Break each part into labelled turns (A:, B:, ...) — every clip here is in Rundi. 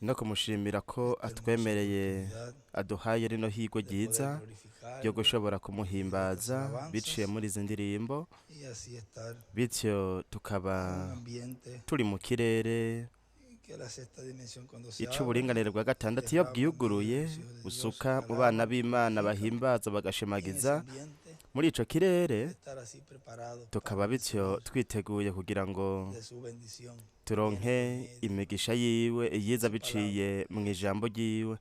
A: No kumushimira ko atwemereye, aduhaye rino hirwe ryiza ryo gushobora kumuhimbaza biciye muri izi ndirimbo, bityo tukaba turi mu kirere icuburinganire bwa gatandatu iyo bwiyuguruye busuka mu bana b'Imana bahimbaza bagashimagiza muri ico kirere, tukaba bityo twiteguye kugira ngo turonke imigisha yiwe iyiza biciye mu ijambo ryiwe.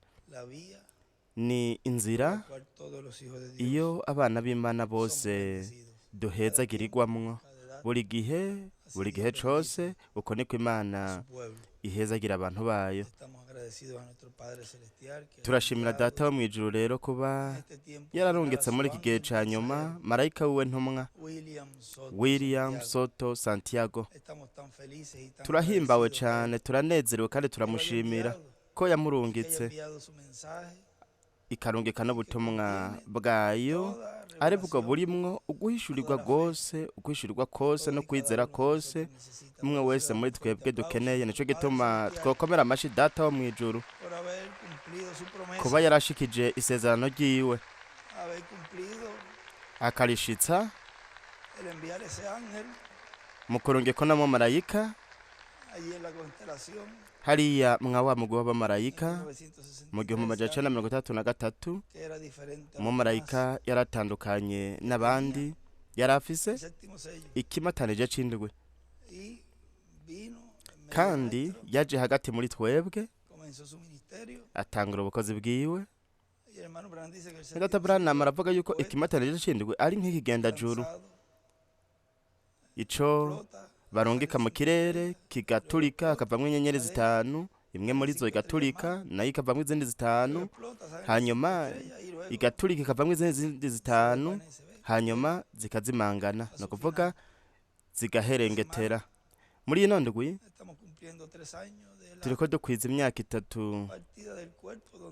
A: Ni inzira iyo abana b'Imana bose duhezagirirwamwo buri gihe, buri gihe cose. Uko niko Imana ihezagira abantu bayo. Turashimira Data wo mw'ijuru rero kuba yararungitse muri iki gihe ca nyuma marayika wiwe ntumwa William Soto Santiago. Turahimbawe cane, turanezerewe kandi turamushimira ko yamurungitse, ikarungika n'ubutumwa bwayo, ari bwo burimwo uguhishurirwa rwose, uguhishurirwa kose no kwizera kose umwe wese muri twebwe dukeneye. Nico gituma twokomera amashi Data wo mw'ijuru kuba yarashikije isezerano ryiwe, akarishitsa mu kurungika n'umumarayika hariya mwa wa mugwi w'abamarayika mu 1963. Umumarayika yaratandukanye n'abandi, yari afise ikimatanije c'indwi, kandi yaje hagati muri twebwe atangura ubukozi bwiwe. Data Branham aravuga yuko ikimatanije c'indwi ari nk'ikigendajuru ico barungika mu kirere, kigaturika hakavamwo inyenyeri zitanu, imwe muri zo igaturika nayo ikavamwo izindi zitanu, hanyuma igaturika ikavamwo izindi zitanu, hanyuma zikazimangana, ni ukuvuga zigaherengetera. Muri ino ndwi turiko dukwiza imyaka 3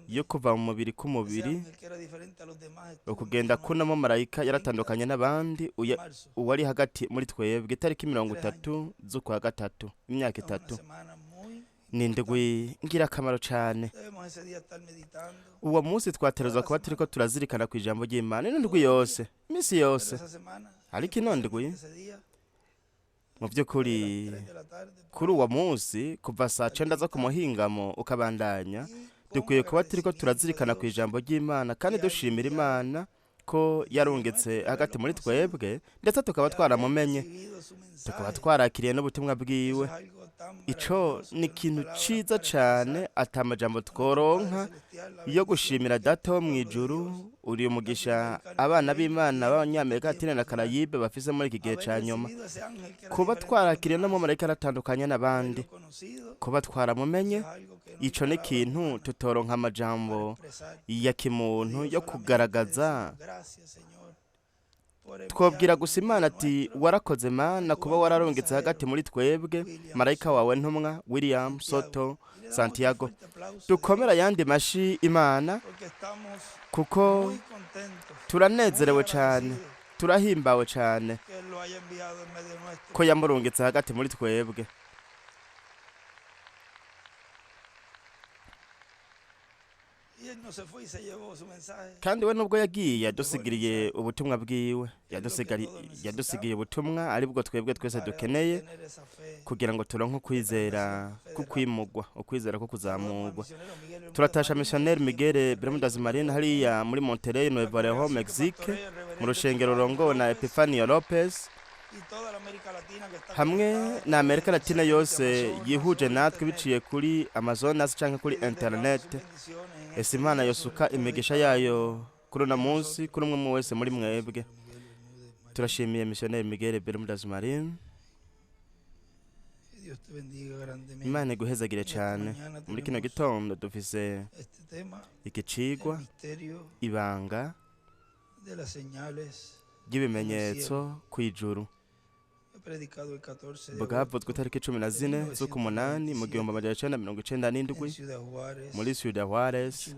A: yo kuva mu mubiri k'umubiri, ukugenda kuno mumarayika yaratandukanye n'abandi uwari hagati muri twebwe itariki 30 z'ukwa gatatu, imyaka 3. Ni indwi ngirakamaro cane. Uwo munsi twaterezwa kuba turiko turazirikana ku ijambo ry'Imana ino ndwi yose, iminsi yose. Ariko ino ndwi mu by'ukuri kuri uwo munsi kuva saa 9 zo ku muhingamo ukabandanya, dukwiye kuba turiko turazirikana ku ijambo ry'Imana kandi dushimira Imana ko yarungitse hagati muri twebwe, ndetse tukaba twaramumenye, tukaba twarakiriye n'ubutumwa bwiwe. Ico ni ikintu ciza cane atamajambo tworonka yo gushimira Data wo mw'ijuru. Uri umugisha abana b'Imana b'Abanyamerika Latine na Karayibe bafise muri iki gihe ca nyuma, kuba twarakiriye n'umumarayika aratandukanye n'abandi, kuba twaramumenye. Ico ni ikintu tutoronka amajambo ya kimuntu yo kugaragaza. Twobwira gusa Imana ati: "Warakoze Mana kuba wararungitse hagati muri twebwe marayika wawe ntumwa William Soto Santiago." Dukomera ayandi mashi Imana kuko turanezerewe cane, turahimbawe cane ko yamurungitse hagati muri twebwe. Kandi we nubwo yagiye, yadusigiriye ubutumwa bwiwe, yadusigiye ubutumwa aribwo twebwe twese dukeneye kugira ngo turonke ukwizera kukwimugwa, ukwizera ko kuzamugwa. Turatasha missionnaire Miguel Bermudez Marin hariya muri Monterrey, Nuevo León, Mexique, mu rushengero rurongowe na Epifanio Lopez, hamwe na Amerika Latina yose yihuje natwe biciye kuri Amazonas canke kuri internet. Ese Imana yosuka imigisha yayo kuri uno munsi kuri umwe wese muri mwebwe. Turashimiye missionnaire Miguel Bermudez Marin. Imana iguhezagire cane. Muri kino gitondo dufise igicigwa, ibanga ry'ibimenyetso kw'ijuru, bwavuzwe itariki 14 z'ukumunani mu 1997 muri Ciudad Juarez,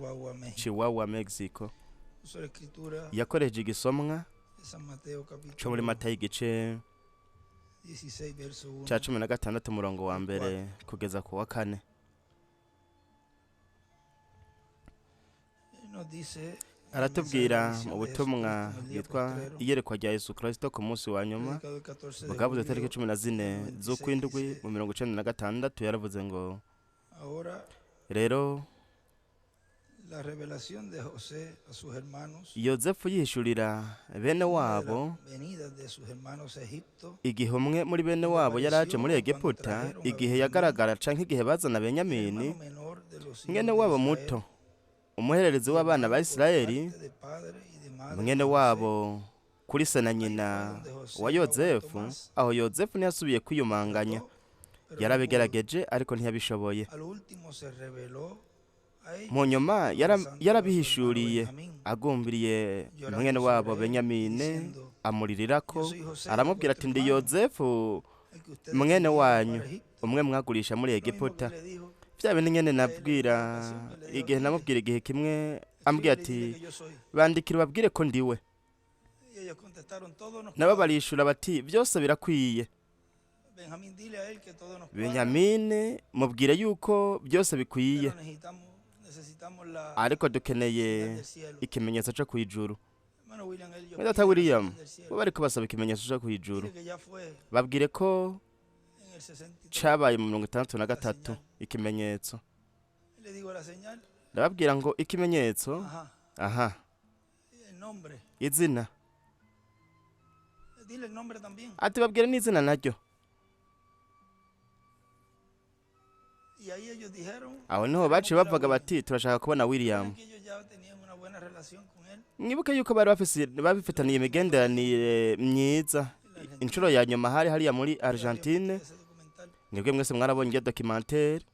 A: Chihuahua, Mexico. Yakoresheje igisomwa co muri Matayo igice
B: 16, verso 1
A: cya 16 umurongo wa mbere kugeza ku wa kane.
B: Él nos dice en el mensaje de la
A: Aratubwira
B: visión
A: mu
B: de
A: butumwa
B: Jesucristo en el día
A: bwitwa
B: postrero,
A: iyerekwa rya Yesu Kristo ku munsi wa nyuma,
B: predicado el 14 de
A: bwavuze
B: julio
A: tariki 14
B: 96,
A: z'ukwindwi
B: dice,
A: mu 96, yaravuze ngo
B: ahora
A: rero
B: la revelación de José a sus hermanos,
A: Yozefu yihishurira bene
B: una de
A: wabo,
B: las venidas de sus hermanos a Egipto,
A: igihe umwe muri bene
B: cuando
A: wabo yari aje
B: apareció
A: muri
B: o cuando
A: Egiputa,
B: trajeron a
A: igihe
B: Benjamín,
A: yagaragara canke igihe bazana
B: el
A: Benyamini,
B: hermano menor de los hijos
A: mwene
B: de
A: wabo
B: Israel,
A: muto, umuhererezi
B: y
A: w'abana
B: hermano
A: ba
B: por
A: Isirayeli,
B: parte de padre y de madre
A: mwene
B: de José,
A: wabo kuri se na
B: ahí fue
A: nyina
B: donde José
A: wa
B: no aguantó
A: Yozefu,
B: más,
A: aho Yozefu ntiyasubiye kwiyumanganya,
B: trató, pero no pudo.
A: yarabigerageje ariko ntiyabishoboye.
B: Al último se reveló a
A: Mu
B: ellos,
A: nyuma
B: abrazando a su hermano
A: yarabihishuriye,
B: Benjamín,
A: agumbiriye mwene
B: llorando
A: wabo
B: sobre él y
A: Benyamine,
B: diciendo,
A: amuririrako,
B: yo soy José,
A: aramubwira
B: vuestro
A: ati ndi
B: hermano,
A: Yozefu
B: el que ustedes
A: mwene
B: vendieron
A: wanyu,
B: para Egipto.
A: umwe mwagurisha muri
B: Lo mismo que
A: Egiputa.
B: le dijo
A: Vya bindi nyene
B: a él en otra
A: nabwira
B: ocasión, que le dijo,
A: igihe
B: dile,
A: namubwira igihe kimwe, ambwira
B: escríbele y
A: ati
B: dile que yo soy.
A: bandikira ubabwire ko ndiwe.
B: Y ellos contestaron, todo nos
A: Nabo
B: cuadra.
A: barishura bati byose birakwiye.
B: Benjamín, dile a él que todo nos cuadra,
A: Benyamini mubwire yuko byose bikwiye,
B: pero necesitamos la
A: ariko
B: señal
A: dukeneye
B: del cielo.
A: ikimenyetso cyo kwijuru.
B: Hermano William, ellos
A: Mwene data
B: piden la
A: William,
B: señal del
A: bo
B: cielo.
A: bariko basaba ikimenyetso cyo kwijuru,
B: Dile que ya fue
A: babwire ko
B: en el 63
A: cabaye mu mirongo itandatu na
B: la
A: gatatu
B: señal.
A: ikimenyetso.
B: Le digo la señal,
A: Ndababwira ngo ikimenyetso,
B: ajá,
A: aha,
B: el nombre.
A: izina.
B: Dile el nombre también.
A: Ati babwire n'izina naryo.
B: Y ahí ellos dijeron,
A: Aho niho
B: queremos
A: baciye
B: ver a
A: bavuga
B: William.
A: bati turashaka kubona William.
B: Saben que ellos ya tenían una buena relación con él
A: Mwibuke yuko bari bafise babifitaniye
B: en la última ocasión
A: imigenderanire myiza.
B: en la
A: Inshuro
B: Argentina.
A: ya nyuma hari hariya muri
B: Ya vio
A: Argentine,
B: usted ese documental.
A: mwebwe mwese mwarabonye iyo documentaire.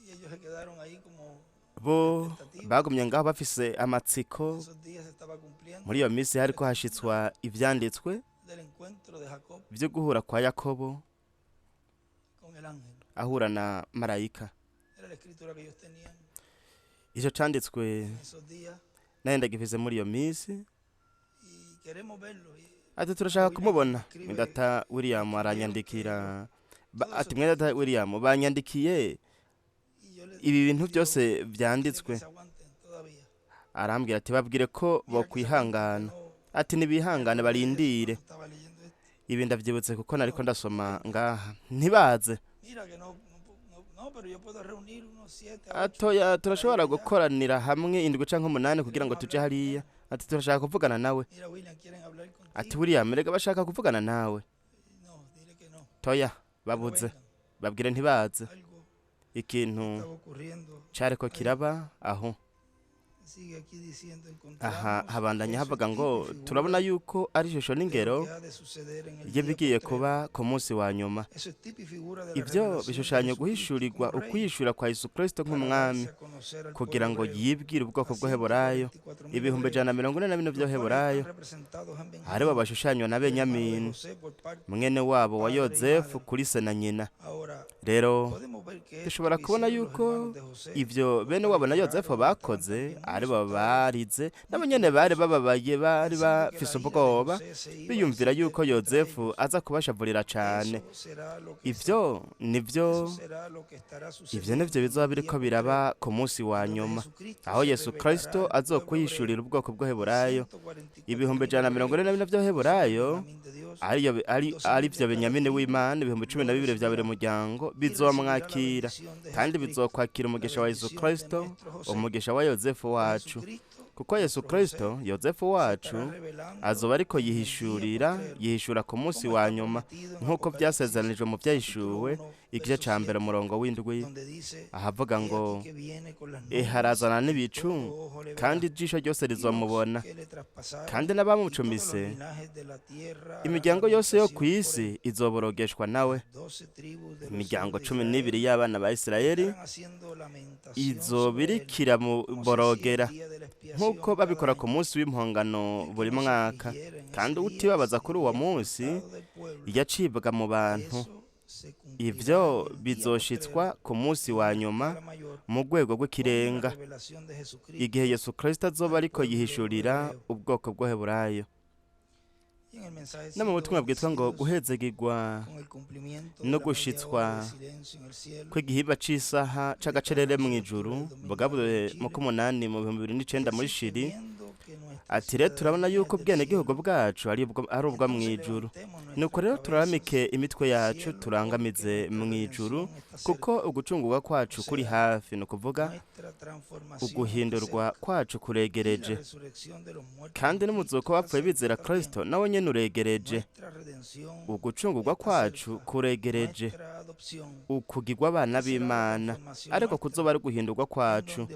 B: Y ellos se quedaron ahí como
A: Bo
B: en expectativa.
A: bagumye ngaho bafise amatsiko.
B: Esos días se estaba cumpliendo
A: Muri iyo minsi
B: la
A: hariko
B: escritura
A: hashitswa ivyanditswe
B: del encuentro de Jacob
A: vyo guhura kwa Yakobo
B: con el ángel.
A: ahura na marayika.
B: Era la escritura que ellos tenían
A: Ico canditswe
B: en esos días
A: naye ndagifise muri iyo minsi.
B: y queremos verlo. Y
A: Ati
B: hermano
A: turashaka
B: William
A: kumubona.
B: escribe,
A: Mwedata William
B: escribieron que
A: aranyandikira
B: ellos, todo eso
A: ati
B: está
A: mwedata
B: escrito.
A: William banyandikiye
B: Y yo les
A: ibi bintu
B: digo,
A: byose
B: dile que
A: vyanditswe.
B: se aguanten todavía.
A: Arambwira ati babwire ko
B: Mira que se aguanten, que
A: bokwihangana.
B: no.
A: Ati
B: Me
A: nibihangane
B: acordé de eso
A: barindire.
B: cuando estaba leyendo esto.
A: Ibi ndavyibutse kuko nariko
B: No, no
A: ndasoma
B: vengan.
A: ngaha. Ntibaze.
B: Mira que no, no, no, no, pero yo puedo reunir unos 7 a 8
A: Atoya
B: para ir
A: turashobora
B: allá.
A: gukoranira hamwe indwi canke umunani kugira ngo
B: Queremos
A: tuje
B: hablar con
A: hariya.
B: él.
A: Ati turashaka kuvugana nawe.
B: Mira, William, quieren hablar
A: Ati
B: contigo.
A: William rega bashaka kuvugana nawe.
B: No, dile que no,
A: Toya
B: que no
A: babuze.
B: vengan.
A: Babwire ntibaze.
B: Algo
A: Ikintu
B: estaba ocurriendo
A: cariko
B: ahí.
A: kiraba aho.
B: Sigue aquí diciendo,
A: Aha
B: encontramos que
A: habandanya
B: eso es
A: havuga
B: tipo
A: ngo
B: y
A: turabona
B: figura
A: yuko ari ishusho
B: de lo
A: n'ingero
B: que ha de suceder en el día
A: y'ibigiye
B: postrero.
A: kuba ku munsi wa nyuma.
B: Eso es tipo y figura de la
A: Ivyo
B: revelación de
A: bishushanya
B: Jesucristo
A: guhishurirwa
B: como Rey
A: ukwihishura kwa Yesu Kristo
B: para
A: nk'umwami,
B: darse a conocer al
A: kugira
B: pueblo
A: ngo
B: hebreo,
A: yibwire ubwoko
B: a
A: bw'Heburayo,
B: 144.000
A: ibihumbi
B: hebreos,
A: 144
B: los cuales están
A: vy'Heburayo,
B: representados en
A: aribo
B: Benjamín,
A: bashushanywa na
B: el hermano de
A: Benyamini,
B: José por parte
A: mwene
B: de
A: wabo wa
B: padre y
A: Yozefu
B: madre.
A: kuri se na nyina.
B: Ahora,
A: Rero
B: podemos ver que esto
A: dushobora
B: que
A: kubona
B: hicieron los
A: yuko
B: hermanos de José,
A: ivyo
B: los
A: bene
B: cuales
A: wabo na Yozefu
B: lloraron y estaban
A: bakoze,
B: también muy
A: aribo
B: asustados,
A: barize, nabo
B: muy
A: nyene bari
B: temerosos,
A: bababaye, bari
B: pensando que
A: bafise
B: la ira de
A: ubwoba,
B: José se iba a
A: biyumvira
B: encender
A: yuko
B: contra
A: Yozefu
B: ellos.
A: aza kubashavurira cane.
B: Eso será lo que se,
A: Ivyo nivyo
B: eso será lo que estará
A: ivyo
B: sucediendo
A: nivyo
B: en
A: bizoba
B: el día
A: biriko
B: postrero,
A: biraba ku munsi wa
B: en donde
A: nyuma,
B: Jesucristo
A: aho
B: se
A: Yesu
B: revelará
A: Kristo
B: al pueblo hebreo
A: azokwihishurira ubwoko
B: a
A: bw'Heburayo, ibihumbi
B: 144.000
A: 144
B: hebreos, que son
A: vy'Heburayo,
B: Benjamín de Dios,
A: ariyo ari
B: 12.000
A: ari
B: de
A: vyo
B: cada
A: Benyamini
B: tribu,
A: w'Imana, ibihumbi cumi
B: lo
A: na bibiri vya buri
B: recibirán
A: muryango
B: y recibirá la
A: bizomwakira,
B: bendición de
A: kandi
B: Jesucristo,
A: bizokwakira
B: la
A: umugisha wa Yesu
B: bendición de
A: Kristo,
B: nuestro José.
A: umugisha wa Yozefu
B: Pues
A: wacu.
B: Jesucristo,
A: Kuko Yesu
B: nuestro José,
A: Kristo Yozefu
B: se
A: wacu
B: estará revelando
A: azoba ariko
B: en el día
A: yihishurira
B: postrero,
A: yihishura ku munsi
B: como
A: wa
B: está
A: nyuma,
B: prometido en
A: nk'uko
B: Apocalipsis
A: vyasezeranijwe mu
B: capítulo
A: vyahishuwe
B: 1,
A: igice
B: verso
A: ca mbere
B: 7,
A: umurongo w'indwi,
B: donde dice,
A: ahavuga
B: he
A: ngo
B: aquí que viene con las nubes
A: harazana
B: y
A: n'ibicu,
B: todo ojo le
A: kandi
B: verá,
A: ijisho ryose
B: y los
A: rizomubona,
B: que le traspasaron,
A: kandi
B: y todos los
A: n'abamucumise,
B: linajes de la tierra harán
A: imiryango yose yo
B: lamentación
A: ku
B: por él.
A: isi izoborogeshwa nawe.
B: Las 12 tribus de los
A: Imiryango
B: hijos de
A: cumi
B: Israel
A: n'ibiri y'abana ba Isirayeli
B: estarán haciendo lamentación sobre
A: izoba
B: él,
A: iriko
B: como se hacía el
A: iramuborogera,
B: día de la
A: nk'uko
B: expiación cada
A: babikora ku
B: año.
A: munsi w'impongano
B: El que
A: buri
B: no se
A: mwaka.
B: afligiera en
A: Kandi
B: ese día
A: utibabaza kuri uwo
B: sería
A: munsi
B: cortado del pueblo.
A: yacibwa mu bantu.
B: Eso se cumplirá
A: Ivyo
B: en el día
A: bizoshitswa
B: postrero,
A: ku munsi
B: en
A: wa
B: una
A: nyuma
B: escala mayor,
A: mu rwego
B: con la
A: rw'ikirenga,
B: revelación de Jesucristo
A: igihe Yesu Kristo azoba
B: al
A: ariko
B: pueblo
A: yihishurira
B: hebreo.
A: ubwoko bw'Heburayo. No mu butumwa bwitwa ngo guhezagirwa no gushitswa kw'igihimba c'isaha c'agacerere mu ijuru, bwavuze mu k'umunani mu 2009 muri Shiri, ati rero turabona yuko ubwenegihugu bwacu ari ubwo mu ijuru. Nuko rero turaramike imitwe yacu turangamize mu ijuru, kuko ugucungurwa kwacu kuri hafi, ni ukuvuga uguhindurwa kwacu kuregereje, kandi n'umuzuko wapfuye bizera Kristo nawe nyene uregereje. Ugucungurwa kwacu kuregereje, ukugirwa abana b'Imana, ariko kuzoba ari guhindurwa kwacu,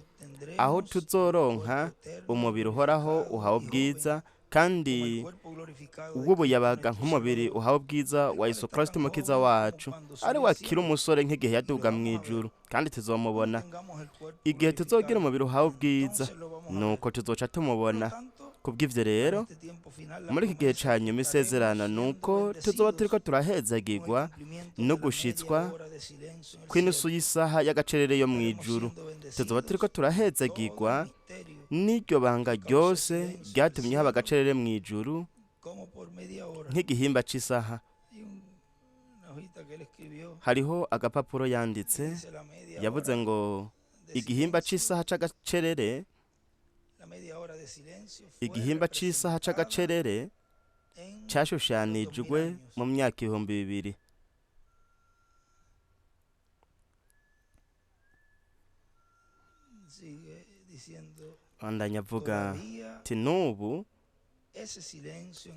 A: aho tuzoronka umubiri uhoraho uhawe ubwiza, kandi uw'ubuyabaga nk'umubiri uhawe ubwiza wa Yesu Kristo umukiza wacu, ari wakira umusore nk'igihe yaduga mu ijuru, kandi tuzomubona igihe tuzogira umubiri uhawe ubwiza, nuko tuzoca tumubona. Kubw'ivyo rero muri iki gihe ca nyuma isezerano nuko tuzoba turiko turahezagirwa no gushitswa kw'inusu y'isaha y'agacerere yo mu ijuru. Tuzoba turiko turahezagirwa n'iryo banga ryose ryatumye haba agacerere mu ijuru nk'igihimba c'isaha. Hariho agapapuro yanditse yavuze ngo igihimba c'isaha c'agacerere, igihimba c'isaha c'agacerere cashushanijwe mu myaka 2000. Bandanya avuga ati n'ubu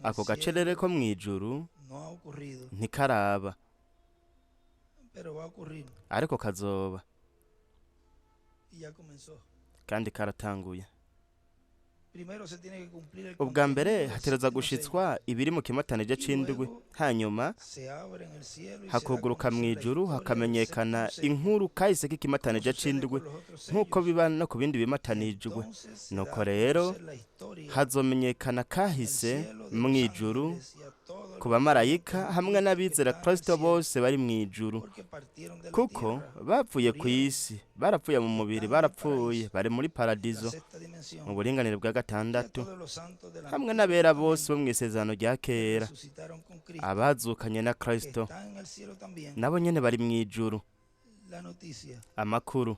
A: ako gacerere ko mu ijuru ntikaraba, ariko kazoba, kandi karatanguye. Ubwa mbere hatereza gushitswa ibiri mu kimatanije c'indwi, hanyuma hakuguruka mu ijuru hakamenyekana inkuru kahise k'ikimatanije c'indwi, nk'uko biba no ku bindi bimatanijwe. Nuko rero hazomenyekana kahise mu ijuru ku bamarayika hamwe n'abizera Kristo bose bari mu ijuru, kuko bapfuye ku isi, barapfuye mu mubiri, barapfuye bari muri paradizo mu buringanire bwa gatandatu, hamwe n'abera bose bo mu isezerano rya kera abazukanye na Kristo, nabo nyene bari mu ijuru. Amakuru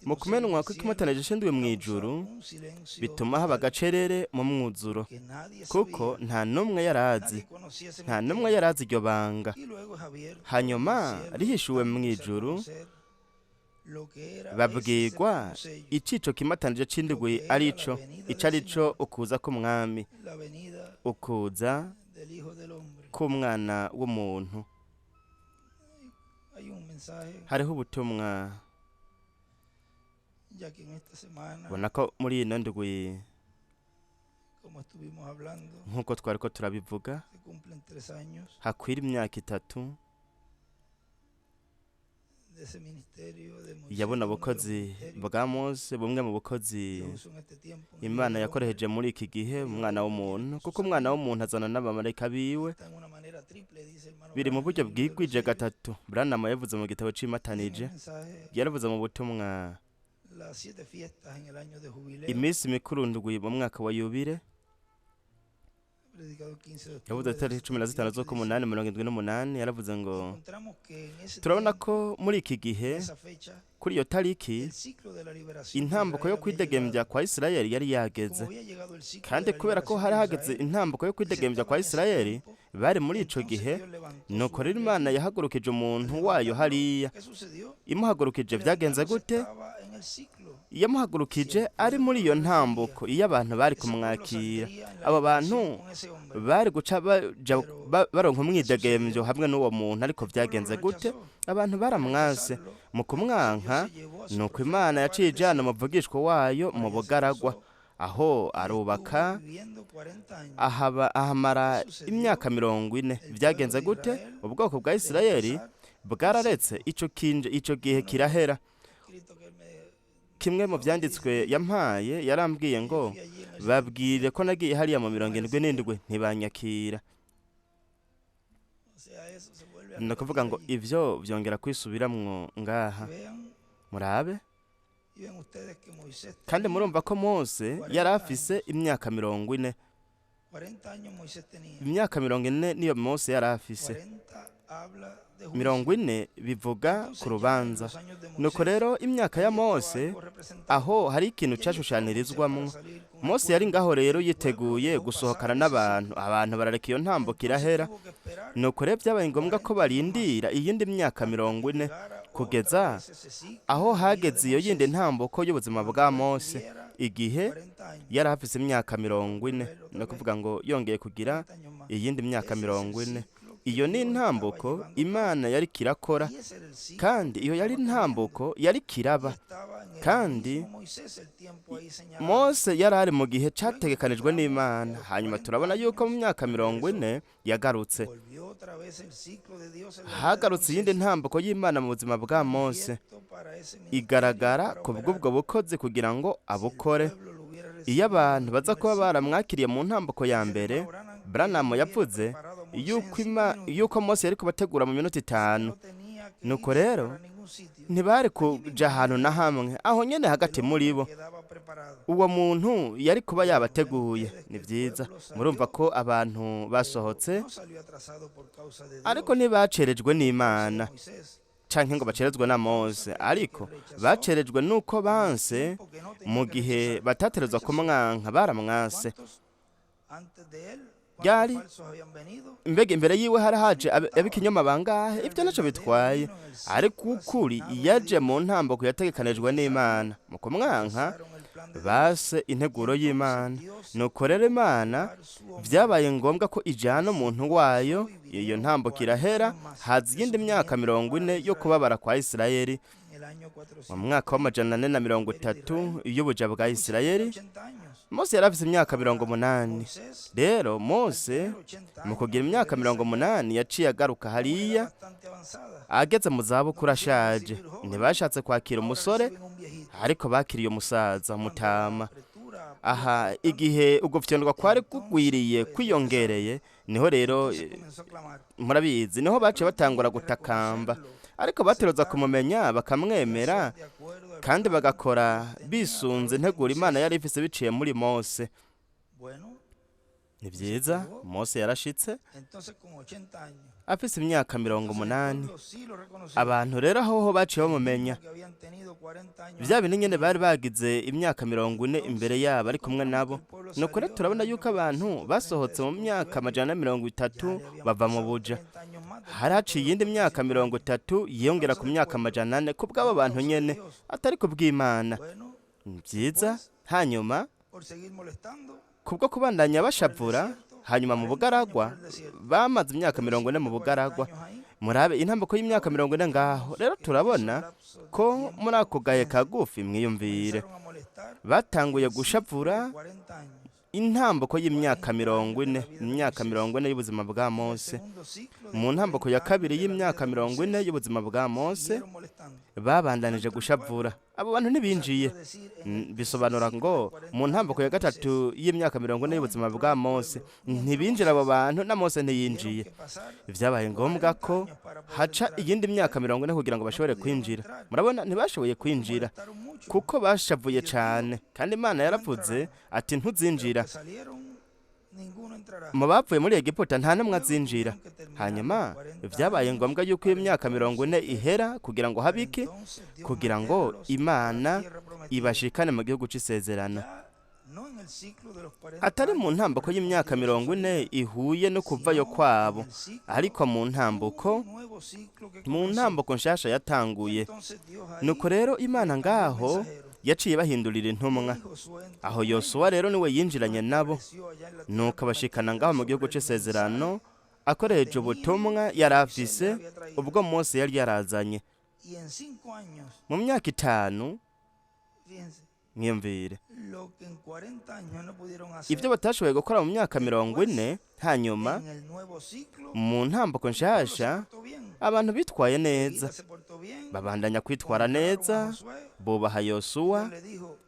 A: mu kumenwa kw'ikimatanije c'indwi mu ijuru bituma haba agacerere mu mwuzuro, kuko nta n'umwe yarazi, nta n'umwe yarazi iryo banga. Hanyuma rihishuwe mu ijuru, babwirwa icico kimatanije c'indwi arico, ico arico ukuza k'umwami, ukuza k'umwana w'umuntu. Hariho ubutumwa ubona ko muri ino ndwi, nk'uko twari ko turabivuga, hakwira imyaka 3 yabona ubukozi bwa Mose, bumwe mu bukozi Imana yakoresheje muri iki gihe umwana w'umuntu, kuko umwana w'umuntu azana n'abamarayika biwe. Biri mu buryo bwigwije gatatu. Branham yavuze mu gitabo c'imatanije, yaravuze mu butumwa iminsi mikuru ndwi mu mwaka wa yubile, yavuze itariki 15 z'ukumunani 78. Yaravuze ngo turabona ko muri iki gihe kuri iyo tariki intambuko yo kwidegembya kwa Isirayeli yari yageze, kandi kubera ko hari hageze intambuko yo kwidegembya kwa Isirayeli bari muri ico gihe, nuko rero Imana yahagurukije umuntu wayo hariya. Imuhagurukije byagenze gute? Yamuhagurukije ari muri iyo ntambuko iyo abantu bari kumwakira. Abo bantu bari guca baronka umwidegembyo hamwe n'uwo muntu, ariko byagenze gute? Abantu baramwanse. Mu kumwanka nuko Imana yaciye ijana umuvugishwa wayo mu bugaragwa, aho arubaka ahamara imyaka 40. Byagenze gute? Ubwoko bwa Isirayeli bwararetse ico gihe kirahera. Kimwe mu byanditswe yampaye yarambwiye ngo babwire ko nagiye hariya mu 77 ntibanyakira. Ni ukuvuga ngo ivyo byongera kwisubiramwo ngaha. Murabe Kandi murumva ko Mose yari afise imyaka 40. Imyaka 40 niyo Mose yari afise. 40 bivuga ku rubanza. Nuko rero imyaka ya Mose aho hari ikintu cyashushanirizwamo. Mose yari ngaho rero yiteguye gusohokana n'abantu, abantu barareka iyo ntambuko irahera. Nuko rero byabaye ngombwa ko barindira iyindi myaka 40 kugeza aho hageze iyo yindi ntambuko y'ubuzima bwa Mose, igihe yari afise imyaka 40, ni ukuvuga ngo yongeye kugira iyindi myaka 40. Iyo ni intambuko Imana yari kirakora, kandi iyo yari intambuko yari kiraba, kandi Mose yari ari mu gihe cyategekanijwe n'Imana. Hanyuma turabona yuko mu myaka 40 yagarutse, hagarutse iyindi ntambuko y'Imana mu buzima bwa Mose, igaragara ku bw'ubwo bukozi kugira ngo abukore. Iyo abantu baza kuba baramwakiriye mu ntambuko ya mbere, Branham yavuze yuko Mose yari kubategura mu minota 5. Nuko rero ntibari kuja ahantu na hamwe, aho nyene hagati muri bo uwo muntu yari kuba yabateguye. Ni byiza, murumva ko abantu basohotse, ariko ntibacerejwe n'Imana canke ngo bacerezwe na Mose, ariko bacerejwe nuko banse mu gihe bataterezwa kumwanka, baramwase. Byari mbega imbere yiwe hari haje ab'ikinyoma bangahe? Ibyo ntacyo bitwaye, ariko ukuri yaje mu ntambuko yategekanijwe n'Imana. Mu kumwanka base integuro y'Imana. Nuko rero Imana byabaye ngombwa ko ijana umuntu wayo, iyo ntambuko irahera, haza iyindi myaka 40 yo kubabara kwa Isirayeli. Mu mwaka wa 430 y'ubuja bwa Isirayeli, Mose yari afise imyaka 80. Rero Mose mu kugira imyaka 80 yaciye agaruka hariya ageze mu zabukuru ashaje. Ntibashatse kwakira umusore, ariko bakiriye umusaza mutama. Aha igihe ugufyondwa kwari kugwiriye kwiyongereye, niho rero murabizi, niho baciye batangura gutakamba, ariko bateruza kumumenya bakamwemera kandi bagakora bisunze integuro Imana yari ifise biciye muri Mose. Ni byiza, Mose yarashitse afise imyaka 80. Abantu rero aho baciye bamumenya, bya bindi nyene bari bagize imyaka 40 imbere yabo ari kumwe nabo. Nuko rero turabona yuko abantu basohotse mu myaka 430 bava mu buja. Hari haciye iyindi myaka 30 yiyongera ku myaka 400 ku bw'abo bantu nyene, atari ku bw'Imana. Ni byiza. Hanyuma kubwo kubandanya bashavura, hanyuma mu bugaragwa bamaze imyaka 40 mu bugaragwa. Murabe intambuko y'imyaka 40 ngaho. Rero turabona ko muri ako gahe kagufi, mwiyumvire, batanguye gushavura intambuko y'imyaka 40, imyaka 40 y'ubuzima bwa Mose. Mu ntambuko ya kabiri y'imyaka 40 y'ubuzima bwa Mose babandanije gushavura. Abo bantu ntibinjiye. Bisobanura ngo mu ntambuko ya gatatu y'imyaka 40 y'ubuzima bwa Mose ntibinjira abo bantu, na Mose ntiyinjiye. Vyabaye ngombwa ko haca iyindi myaka 40 kugira ngo bashobore kwinjira. Murabona ntibashoboye kwinjira kuko bashavuye cane, kandi Imana yaravuze ati ntuzinjira. Mu bavuye muri Egiputa nta n'umwe azinjira. Hanyuma vyabaye ngombwa yuko iyo myaka 40 ihera kugira ngo habike, kugira ngo Imana ibashikane mu gihugu c'isezerano. Atari mu ntambuko y'imyaka 40 ihuye no kuvayo kwabo, ariko mu ntambuko nshasha yatanguye. Nuko rero Imana ngaho yaciye bahindurira intumwa. Aho Yosuwa rero niwe yinjiranye nabo, nuko abashikana ngaho mu gihugu c'isezerano akoresheje ubutumwa yari afise ubwo Mose yari yarazanye. Mu myaka 5, mwiyumvire ibyo batashoboye gukora mu myaka 40. Hanyuma mu ntambuko nshasha abantu bitwaye neza, babandanya kwitwara neza, bubaha Yosuwa.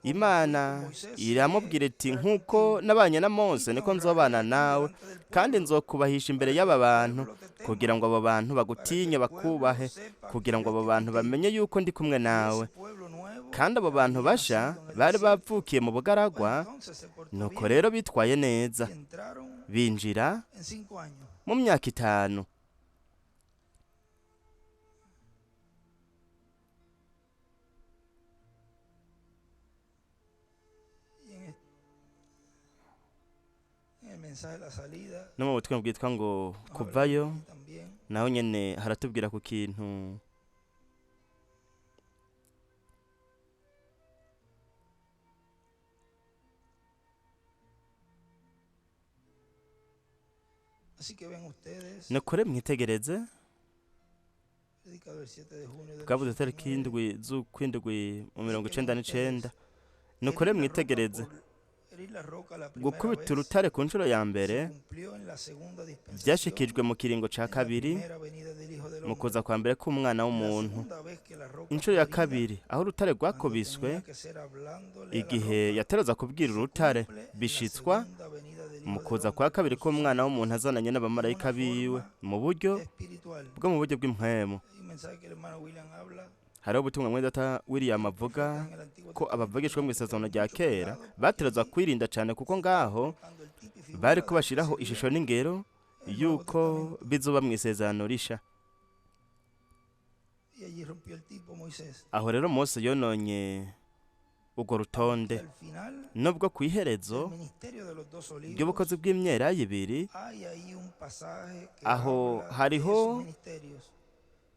A: Imana iramubwira iti nk'uko nabanye na Mose niko nzobana nawe, kandi nzokubahisha imbere y'aba bantu, kugira ngo abo bantu bagutinye bakubahe, kugira ngo abo bantu bamenye yuko ndi kumwe nawe. Kandi abo bantu basha bari bavukiye mu bugaragwa, nuko rero bitwaye neza, binjira mu myaka 5. No mu butumwa bwitwa ngo kuvayo, naho nyene haratubwira ku kintu Nukore mwitegereze bwabuze tariki 7 z'ukwindwi mu 99. Nukore mwitegereze gukubita urutare ku nshuro ya mbere byashikijwe mu kiringo ca kabiri mu kuza kwa mbere k'umwana w'umuntu. Inshuro ya kabiri aho urutare rwakubiswe igihe yateroza kubwira urutare, bishitswa mu kuza kwa kabiri k'umwana w'umuntu azananye n'abamarayika biwe mu buryo bwo mu buryo bw'impwemu. Hariho ubutumwa mwene data William avuga ko abavugishwa mu isezerano rya kera bategerezwa kwirinda cyane, kuko ngaho bari kubashiraho ishusho n'ingero yuko bizoba mu isezerano risha. Aho rero Mose yononye urwo rutonde. Nubwo ku iherezo ry'ubukozi bw'imyelayo ibiri, aho hariho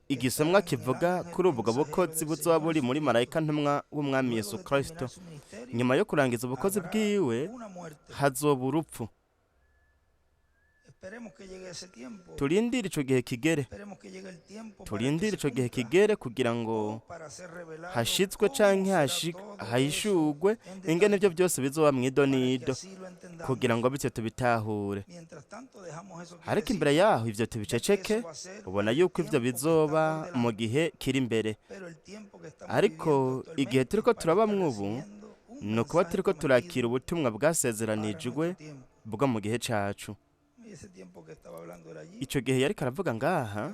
A: igisomwa kivuga kuri ubwo bukozi buzoba buri muri marayika ntumwa w'umwami Yesu Kristo. Nyuma yo kurangiza ubukozi bwiwe hazoba urupfu. Turindire ico gihe kigere, turindire ico gihe kigere kugira ngo hashitswe canke hahishurwe ingene ivyo byose bizoba mw'idonido, kugira ngo bityo tubitahure. Ariko imbere yaho ivyo tubiceceke, ubona yuko ivyo bizoba mu gihe kiri imbere. Ariko igihe turiko turabamwo ubu ni ukuba turiko turakira ubutumwa bwasezeranijwe bwo mu gihe cacu. Ico gihe yariko aravuga ngaha,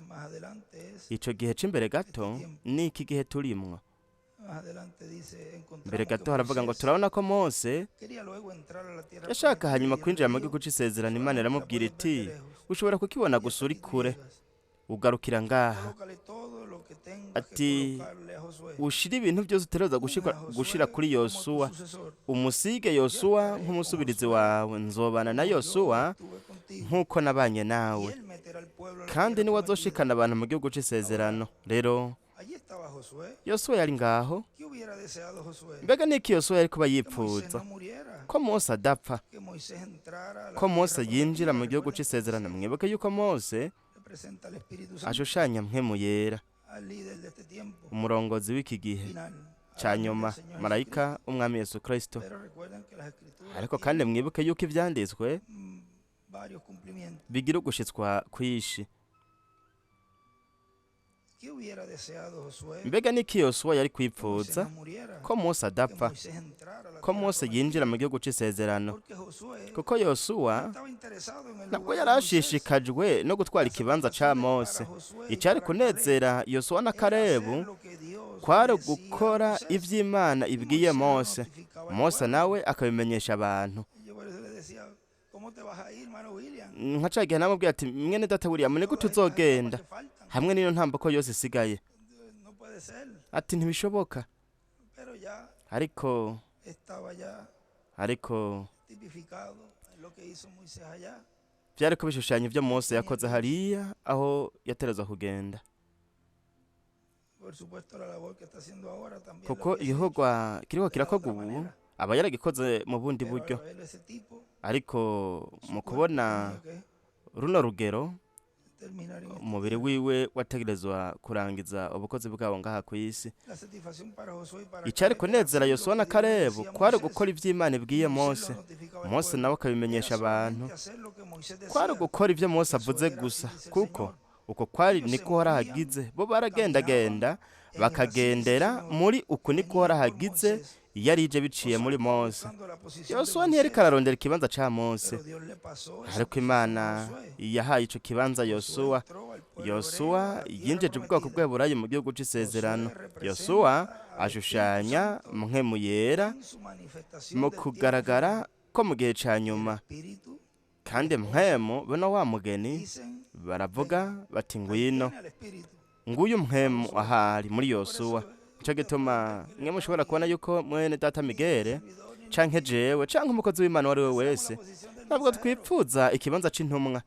A: ico gihe c'imbere gato ni iki gihe turimwo. Mbere gato haravuga ngo turabona ko Mose yashaka hanyuma kwinjira mu gihugu c'isezerano. Imana iramubwira iti ushobora kukibona gusa uri kure, ugarukira ngaha. Ati ushire ibintu byose utegerezwa gushira kuri Yosuwa, umusige Yosuwa nk'umusubirizi wawe. Nzobana na Yosuwa nk'uko nabanye nawe, kandi niwe azoshikana abantu mu gihugu c'isezerano. Rero Yosuwa yari ngaho. Mbega niki Yosuwa yari kuba yipfuza? Ko Mose adapfa, ko Mose yinjira mu gihugu c'isezerano. Mwibuke yuko Mose ashushanya mpwemu yera, umurongozi w'iki gihe ca nyuma, marayika w'umwami Yesu Kristo. Ariko kandi mwibuke yuko ivyanditswe bigira ugushitswa kwishi. Mbega niki Yosuwa yari kwipfuza? Ko Mose adapfa, ko Mose yinjira mu gihugu c'isezerano, kuko Yosuwa nabwo yari ashishikajwe no gutwara ikibanza ca Mose. Icari kunezera Yosuwa na Kalebu kwari gukora ivy'Imana ibwiye Mose, Mose nawe akabimenyesha abantu. Nka ca gihe namubwiye ati mwene data William, ni gute uzogenda hamwe n'iyo ntambako yose isigaye? Ati ntibishoboka. Ariko vyari ko bishushanyo ivyo Mose yakoze hariya aho yaterezwa kugenda, kuko igikorwa kiriko kirakorwa ubu aba yaragikoze mu bundi buryo. Ariko mu kubona runo rugero, umubiri wiwe wategerezwa kurangiza ubukozi bwabo ngaha ku isi. Icari kunezera Yosuwa na Kalebu kwari gukora ivy'Imana ibwiye Mose, Mose nawe akabimenyesha abantu. Kwari gukora ivyo Mose avuze gusa, kuko uko kwari niko Uhoraho agize. Bo baragendagenda bakagendera muri uku niko Uhoraho agize, Yari ije biciye muri Mose. Yosuwa ntiyariko ararondera ikibanza ca Mose, ariko Imana yahaye ico kibanza Yosuwa. Yosuwa yinjije ubwoko bw'Eburayi mu gihugu c'isezerano. Yosuwa ashushanya Mpwemu Yera mu kugaragara ko mu gihe ca nyuma, kandi Mpwemu bano wa mugeni baravuga bati: "Ngwino." Nguyu Mpwemu ahari muri Yosuwa. Nico gituma mwe mushobora kubona yuko mwene data Migere canke jewe canke umukozi w'Imana uwo ari we wese, ntabwo twipfuza ikibanza c'intumwa.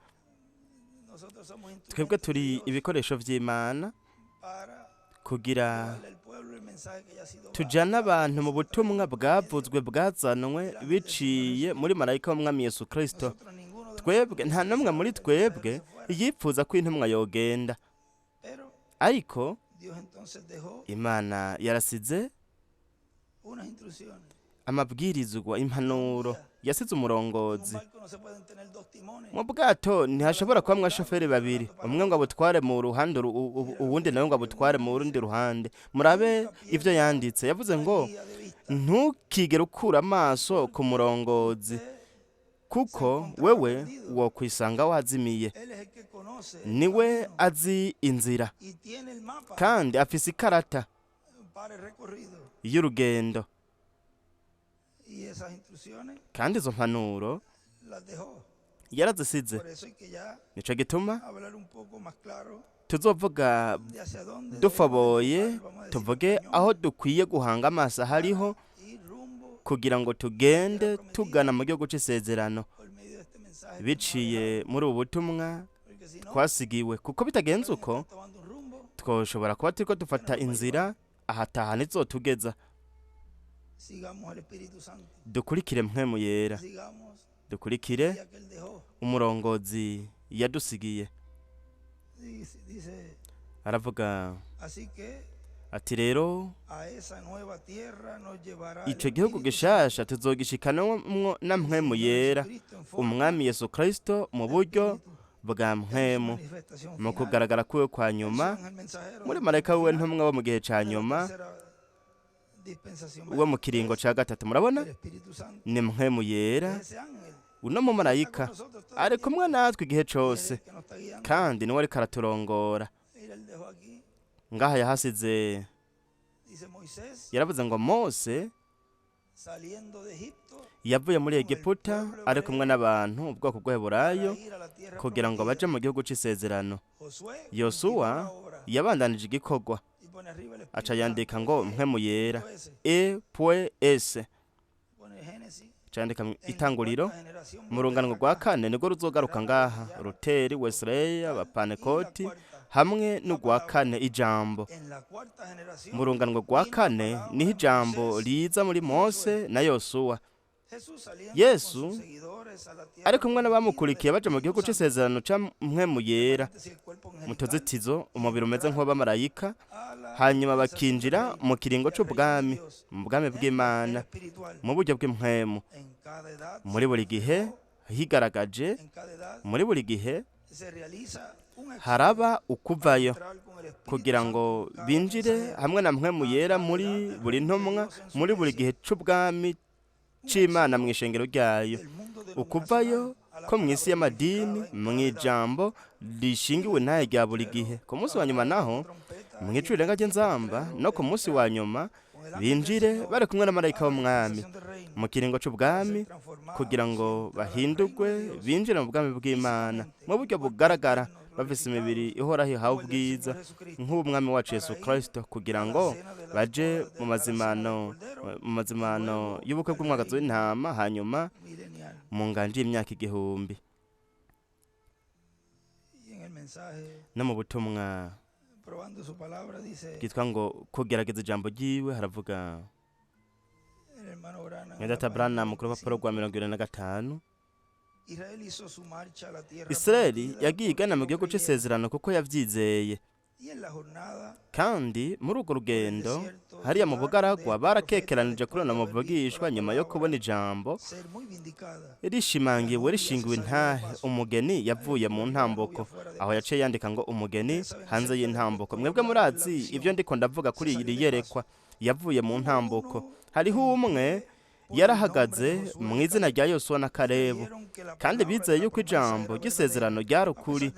A: Twebwe turi ibikoresho vy'Imana kugira tujane abantu mu butumwa bwavuzwe, bwazanwe biciye muri marayika w'Umwami Yesu Kristo. Twebwe, nta n'umwe muri twebwe yipfuza ko intumwa yogenda, ariko Imana yarasize amabwirizwa, impanuro, yasize umurongozi. Mu bwato ntihashobora kuba abashoferi babiri, umwe ngo abutware mu ruhande, uwundi nawe ngo abutware mu rundi ruhande. Murabe ibyo yanditse, yavuze ngo: "Ntukigere ukura amaso ku murongozi, kuko wewe wokwisanga wazimiye." Niwe azi inzira kandi afise ikarata y'urugendo, kandi izo mpanuro yarazisize. Nico gituma tuzovuga dufoboye, tuvuge aho dukwiye guhanga amaso hariho kugira ngo tugende tugana mu gihugu c'isezerano biciye muri ubu butumwa twasigiwe, kuko bitagenze uko twoshobora kuba turiko dufata inzira ahataha ntizotugeza. Dukurikire Mpwemu Yera, dukurikire umurongozi yadusigiye. Aravuga ati: "Rero ico gihugu gishasha tuzogishikanamwo na Mpwemu Yera, Umwami Yesu Kristo, mu buryo bwa Mpwemu, mu kugaragara kwiwe kwa nyuma muri marayika wiwe ntumwa wo mu gihe ca nyuma, wo mu kiringo ca gatatu." Murabona, ni Mpwemu Yera. Uno mumarayika ari kumwe natwe igihe cose, kandi niwe ariko araturongora. Ngaha yahasize, yaravuze ngo Mose yavuye muri Egiputa ari kumwe n'abantu, ubwoko bw'Abaheburayo, kugira ngo baje mu gihugu c'isezerano. Yosuwa yabandanije igikorwa, aca yandika ngo Mpwemu Yera E point S, aca yandika Itanguriro mu rungano rwa kane nibwo ruzogaruka ngaha, Ruteri, Wesley, Abapanekoti, hamwe n'urwa kane, ijambo. Mu rungano rwa kane niho ijambo riza muri Mose na Yosuwa. Yesu ari kumwe n'abamukurikiye baje mu gihugu c'isezerano ca Mpwemu Yera, mu tuzitizo, umubiri umeze nk'uw'abamarayika, hanyuma bakinjira mu kiringo c'ubwami, mu bwami bw'Imana, mu buryo bw'impwemu. Muri buri gihe higaragaje, muri buri gihe haraba ukuvayo kugira ngo binjire hamwe na Mpwemu Yera muri buri ntumwa, muri buri gihe c'ubwami c'Imana mu ishengero ryayo. Ukuvayo ko mu isi y'amadini, mu ijambo rishingiwe ntaye rya buri gihe. Ku munsi wa nyuma naho, mu ijwi rirenga ry'inzamba, no ku munsi wa nyuma binjire bari kumwe na marayika w'Umwami mu kiringo c'ubwami, kugira ngo bahindurwe binjire mu bwami bw'Imana mu buryo bugaragara, bafise imibiri ihoraho ihawe ubwiza nk'ubwami wacu Yesu Kristo, kugira ngo baje mu mazimano y'ubukwe bw'umwagazi w'intama, hanyuma mu nganje y'imyaka 1000. No mu butumwa bwitwa ngo Kugerageza Ijambo ryiwe, haravuga Mwedata Branham ku rupapuro rwa 75: Israeli yagiye igana mu gihugu c'isezerano kuko yavyizeye, kandi muri urwo rugendo hariya mu bugaragwa barakekeranije kuri uno muvugishwa nyuma yo kubona ijambo rishimangiwe, rishingiwe intahe. Umugeni yavuye mu ntambuko. Aho yaciye yandika ngo: "Umugeni hanze y'intambuko." Mwebwe murazi ibyo ndiko ndavuga kuri iri yerekwa. Yavuye mu ntambuko. Hariho umwe yarahagaze mu izina rya Yosuwa na Kalebu, kandi bizeye yuko ijambo ry'isezerano ryari ukuri,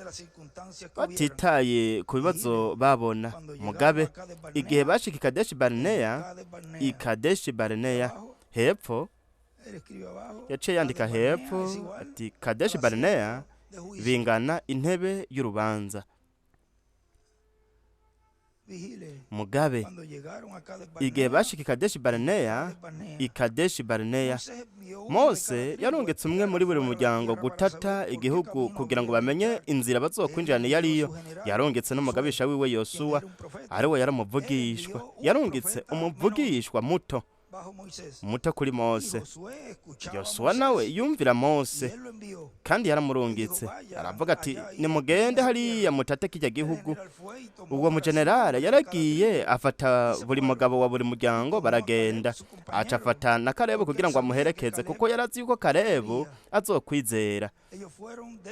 A: batitaye ku bibazo babona. Mugabe igihe bashika i Kadeshi Barineya, i Kadeshi Barineya hepfo, yaciye yandika hepfo ati Kadeshi Barineya bingana intebe y'urubanza. Mugabe igihe bashika i Kadeshi Barineya, i Kadeshi Barineya, Mose yarungitse umwe muri buri muryango gutata igihugu kugira ngo bamenye inzira bazokwinjirana iyo ariyo. Yarungitse n'umugabisha wiwe Yosuwa, ariwe yaramuvugishwa. Yarungitse umuvugishwa muto muto kuri Mose. Yosuwa nawe yumvira Mose kandi yaramurungitse, aravuga ati nimugende hariya mutate kijya gihugu. Uwo mujenerale yaragiye afata buri mugabo wa buri muryango baragenda, aca afata na Kalebu kugira ngo amuherekeze, kuko yarazi yuko Kalebu azokwizera.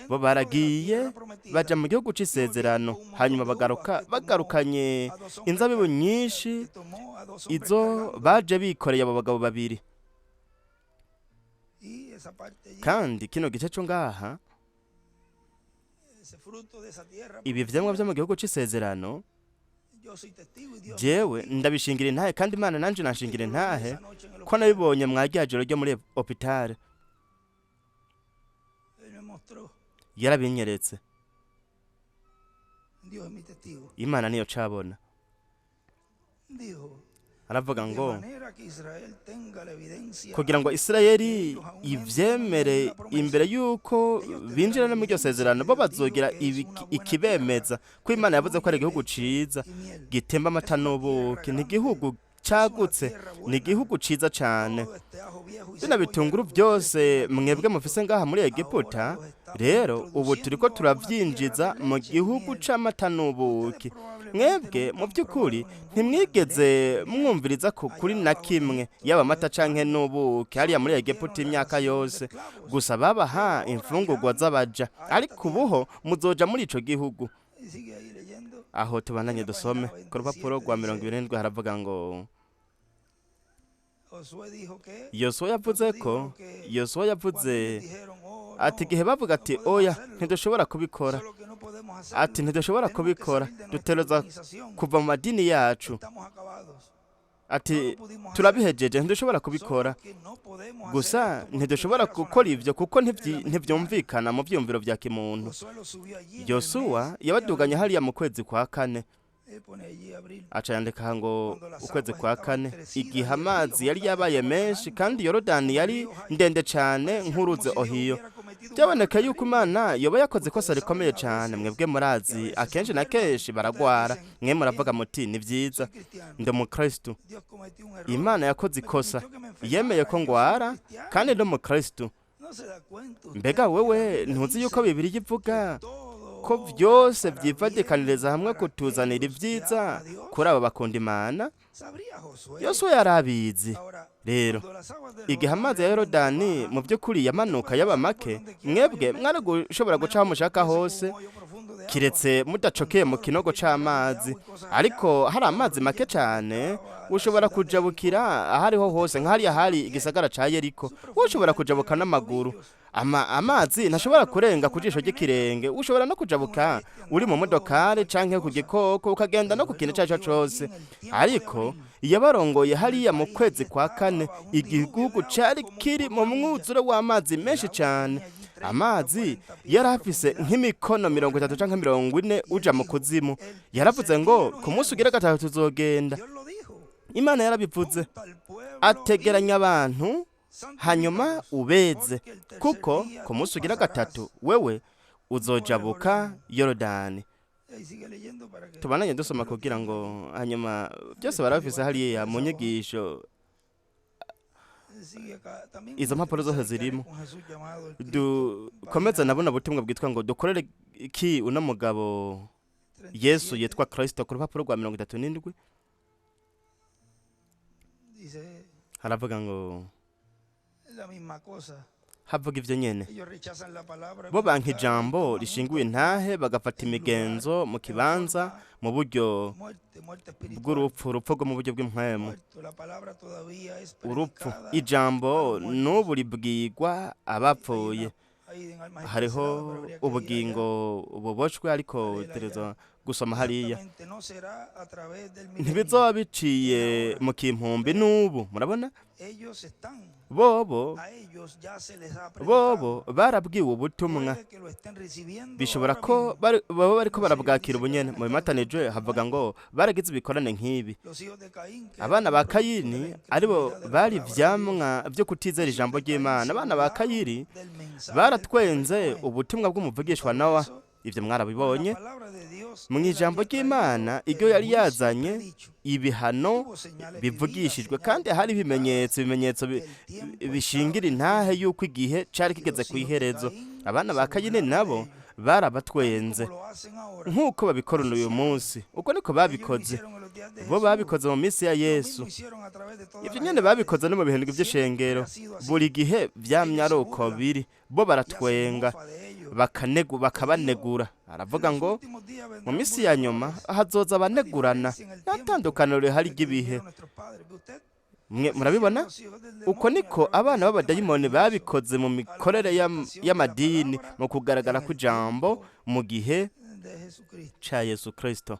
A: Bo baragiye baja mu gihugu c'isezerano, hanyuma bagaruka bagarukanye inzabibu nyinshi izo baje bikoreye abo bagabo babiri. Kandi kino gice cyo ngaha, ibi vyamwa vyo mu gihugu c'isezerano, jewe ndabishingira intahe, kandi Imana nanje nashingira intahe ko nabibonye mwa joro ryo muri hopitale. Yarabinyeretse. Imana niyo cabona. Aravuga ngo kugira ngo Isirayeli ivyemere imbere yuko binjira no mu iryo sezerano, bo bazogira ikibemeza ko Imana yavuze ko ari igihugu ciza gitemba amata n'ubuki. Ni igihugu cagutse, ni igihugu ciza cane. Bino bitunguru byose mwebwe mufise ngaha muri Egiputa, rero ubu turiko turavyinjiza mu gihugu c'amata n'ubuki. Mwebwe mu by'ukuri ntimwigeze mwumviriza ku kuri na kimwe, yaba amata canke n'ubuki, hariya muri Egiputa imyaka yose. Gusa babaha imfungurwa z'abaja, ariko ubuho muzoja muri ico gihugu. Aho tubandanye dusome ku rupapuro rwa 70, haravuga ngo Yosuwa yavuze ko, Yosuwa yavuze ati igihe bavuga ati oya ntidushobora kubikora, ati ntidushobora kubikora, dutegerezwa kuva mu madini yacu, ati turabihejeje, ntidushobora kubikora, gusa ntidushobora gukora ivyo kuko ntivyumvikana mu vyiyumviro vya kimuntu. Yosuwa yabaduganye hariya mu kwezi kwa kane, aca yandika ngo ukwezi kwa kane, igihe amazi yari yabaye menshi kandi Yorodani yari ndende cane nk'uruzi Ohiyo. Byaboneka yuko Imana yoba yakoze ikosa rikomeye cane. Mwebwe murazi akenshi na kenshi baragwara, mwe muravuga muti ni vyiza, ndi umukristu, Imana yakoze ikosa, yemeye ko ngwara kandi ndi umukristu. Mbega wewe ntuzi yuko Bibiliya ivuga ko vyose vyivadikaniriza hamwe kutuzanira ivyiza kuri abo bakunda Imana? Yosuwa yarabizi. Rero igihe amazi ya Yorodani mu by'ukuri yamanuka yaba make, mwebwe mwari gushobora guca aho mushaka hose, kiretse mudacokeye mu kinogo c'amazi. Ariko hari amazi make cane, ushobora kujabukira ahariho hose, nk'hariya hari igisagara ca Yeriko, ushobora kujabuka n'amaguru. Amazi ntashobora kurenga ku jisho ry'ikirenge. Ushobora no kujabuka uri mu modokari canke ku gikoko, ukagenda no ku kintu ico arico cose. Ariko yabarongoye hariya mu kwezi kwa kane, igihugu cari kiri mu mwuzure w'amazi menshi cane. Amazi yari afise nk'imikono 30 canke 40 uja mu kuzimu. Yaravuze ngo ku munsi ugira gatatu tuzogenda. Imana yarabivuze, ategeranya abantu hanyuma ubeze, kuko ku munsi ugira gatatu wewe uzojabuka Yorodani. Tubananye dusoma kugira ngo hanyuma byose barabifise hariya mu nyigisho, izo mpapuro zose zirimo. Dukomeze na buno butumwa bwitwa ngo dukorere iki uno mugabo Yesu yitwa Kristo, ku rupapuro rwa 37 haravuga ngo Havuga ivyo nyene.
B: Ellos rechazan la palabra
A: Bo banka
B: predicada y
A: ijambo
B: toman
A: rishinguye
B: junto
A: intahe, bagafata
B: el lugar
A: imigenzo mu
B: en
A: kibanza
B: forma
A: mu buryo
B: muerte, muerte espiritual.
A: bw'urupfu, urupfu rwo mu buryo bw'impwemu.
B: Muerto. La palabra todavía es
A: Urupfu.
B: predicada
A: Ijambo
B: a los muertos.
A: n'ubu ribwigwa
B: Hay
A: abapfuye.
B: una, hay en almas
A: Hariho
B: encarceladas, pero habría que ir allá
A: ubugingo buboshwe, ariko
B: a leer allá.
A: utegerezwa gusoma hariya.
B: Exactamente, no será a través del milenio,
A: Ntibizoba
B: es
A: biciye
B: ahora.
A: mu kimpumbi
B: Vean,
A: n'ubu, murabona?
B: ellos están,
A: Bobo
B: a ellos ya se les ha
A: bobo
B: predicado.
A: barabwiwe ubutumwa.
B: Puede que lo estén recibiendo
A: Bishobora
B: ahora
A: ko
B: mismo.
A: baba bariko
B: En los sellos
A: barabwakira
B: dice que
A: ubunyene.
B: habían
A: Mu
B: estado en
A: bimatanijwe
B: cultos como
A: havuga
B: estos.
A: ngo baragize ibikorane nk'ibi.
B: Los hijos de Caín, que
A: Abana
B: eran
A: ba
B: un producto de la
A: Kayini aribo
B: incredulidad de la
A: bari
B: palabra de Dios.
A: ivyamwa vyo kutizera
B: Los hijos
A: ijambo
B: de Caín
A: ry'Imana.
B: se
A: Abana ba
B: burlaron
A: Kayiri
B: del mensaje del profeta
A: baratwenze
B: Noé.
A: ubutumwa bw'umuvugishwa
B: ¿Notaron
A: Nowa.
B: eso?
A: Ivyo
B: Con la
A: mwarabibonye.
B: palabra de Dios,
A: Mu
B: él
A: ijambo
B: había traído
A: ry'Imana iryo
B: el
A: yari
B: juicio
A: yazanye
B: predicho.
A: ibihano
B: Tuvo señales vividas,
A: bivugishijwe,
B: señales
A: kandi hari
B: publicadas
A: ibimenyetso, ibimenyetso
B: que el tiempo estaba
A: bishingira
B: en el
A: intahe
B: fin.
A: yuko igihe cari
B: Y
A: kigeze
B: los hijos de
A: kw'iherezo.
B: Caín
A: Abana
B: se
A: ba Kayini
B: burlaron de
A: nabo
B: ellos, tal y
A: barabatwenze
B: como lo hacen ahora.
A: nk'uko babikora
B: Así
A: uyu
B: hicieron.
A: munsi. Uko niko
B: Ellos lo
A: babikoze.
B: hicieron en los días de
A: Bo
B: Jesús.
A: babikoze mu minsi ya
B: Lo
A: Yesu.
B: mismo hicieron a través de todas
A: Ivyo
B: las
A: nyene
B: edades.
A: babikoze no mu bihindurwa
B: Siempre
A: vy'ishengero.
B: ha sido así.
A: Buri gihe vyamye
B: Ellos
A: ari
B: se
A: uko
B: burlan
A: biri. Bo
B: y hacen
A: baratwenga,
B: mofa de ellos.
A: bakanegu
B: Él dijo,
A: bakabanegura. Aravuga
B: en los
A: ngo
B: últimos días
A: mu
B: vendrán
A: minsi ya nyuma
B: burladores.
A: hazoza
B: Una
A: abanegurana.
B: diferencia en el
A: Nta
B: tiempo
A: tandukaniro rihari
B: de que
A: ry'ibihe.
B: vivieron nuestros padres. ¿Ve usted?
A: Mwe
B: Así hicieron
A: murabibona?
B: los hijos del
A: Uko
B: demonio a
A: niko
B: través del
A: abana
B: sistema
A: b'abadayimoni
B: religioso,
A: babikoze mu
B: a la
A: mikorere
B: manifestación de la
A: y'amadini,
B: palabra
A: mu kugaragara
B: en el
A: kw'ijambo
B: tiempo
A: mu gihe
B: de Jesucristo.
A: ca Yesu Kristo.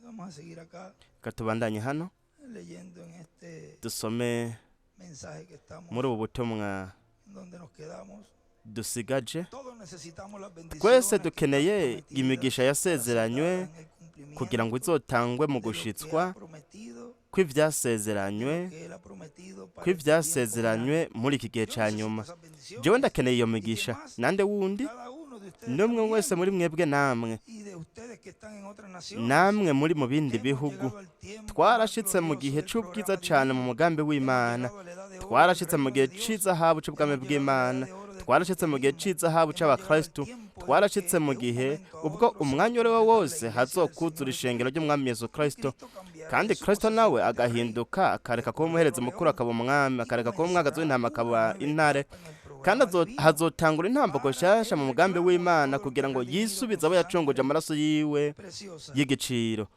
B: Vamos a seguir acá
A: Reka tubandanye hano
B: leyendo en este
A: dusome
B: mensaje que estamos,
A: muri ubu butumwa
B: en donde nos quedamos.
A: dusigaje.
B: Todos necesitamos las
A: Twese
B: bendiciones que están
A: dukeneye
B: prometidas
A: imigisha
B: para ser
A: yasezeranywe
B: dadas en el
A: kugira ngo
B: cumplimiento
A: izotangwe mu
B: de lo que ha
A: gushitswa
B: prometido, de
A: kw'ivyasezeranywe
B: lo que él ha prometido para este tiempo final.
A: kw'ivyasezeranywe muri iki gihe
B: Yo
A: ca
B: necesito
A: nyuma.
B: esas
A: Jewe
B: bendiciones.
A: ndakeneye iyo
B: ¿Y quién
A: migisha.
B: más?
A: Nande wundi?
B: Cada uno de ustedes
A: N'umwe wese
B: también
A: muri mwebwe namwe,
B: y de ustedes que están en otras naciones.
A: namwe muri mu bindi
B: Hemos
A: bihugu.
B: llegado al tiempo más
A: Twarashitse mu
B: glorioso
A: gihe
B: del
A: c'ubwiza
B: programa
A: cane mu
B: divino.
A: mugambi
B: Hemos
A: w'Imana.
B: llegado a la edad de oro del
A: Twarashitse mu
B: reino
A: gihe
B: de Dios.
A: c'izahabu c'ubwami
B: Hemos llegado a la edad
A: bw'Imana.
B: de oro del
A: Twarashitse mu gihe
B: cristianismo.
A: c'izahabu
B: Hemos llegado al
A: c'abakristu.
B: tiempo en el
A: Twarashitse
B: que
A: mu
B: de un
A: gihe
B: momento a
A: ubwo
B: otro se va a
A: umwanya uwari wo
B: completar la
A: wose
B: iglesia del
A: hazokuzura
B: Señor
A: ishengero
B: Jesucristo.
A: ry'umwami Yesu
B: Y
A: Kristo.
B: Cristo cambiará
A: Kandi
B: de sumo
A: Kristo nawe
B: sacerdote a rey,
A: agahinduka, akareka
B: de
A: kuba umuherezi
B: cordero a
A: mukuru
B: león,
A: akaba umwami,
B: y
A: akareka kuba umwagazi
B: comenzará
A: w'intama
B: una
A: akaba
B: nueva
A: intare.
B: etapa en el
A: Kandi
B: programa divino
A: hazotangura intambuko
B: para
A: nshasha
B: el
A: mu mugambi
B: reclamo de
A: w'Imana
B: todos los
A: kugira
B: que
A: ngo
B: redimido con
A: yisubize
B: su
A: abo yacunguje
B: sangre
A: amaraso yiwe
B: preciosa.
A: y'igiciro.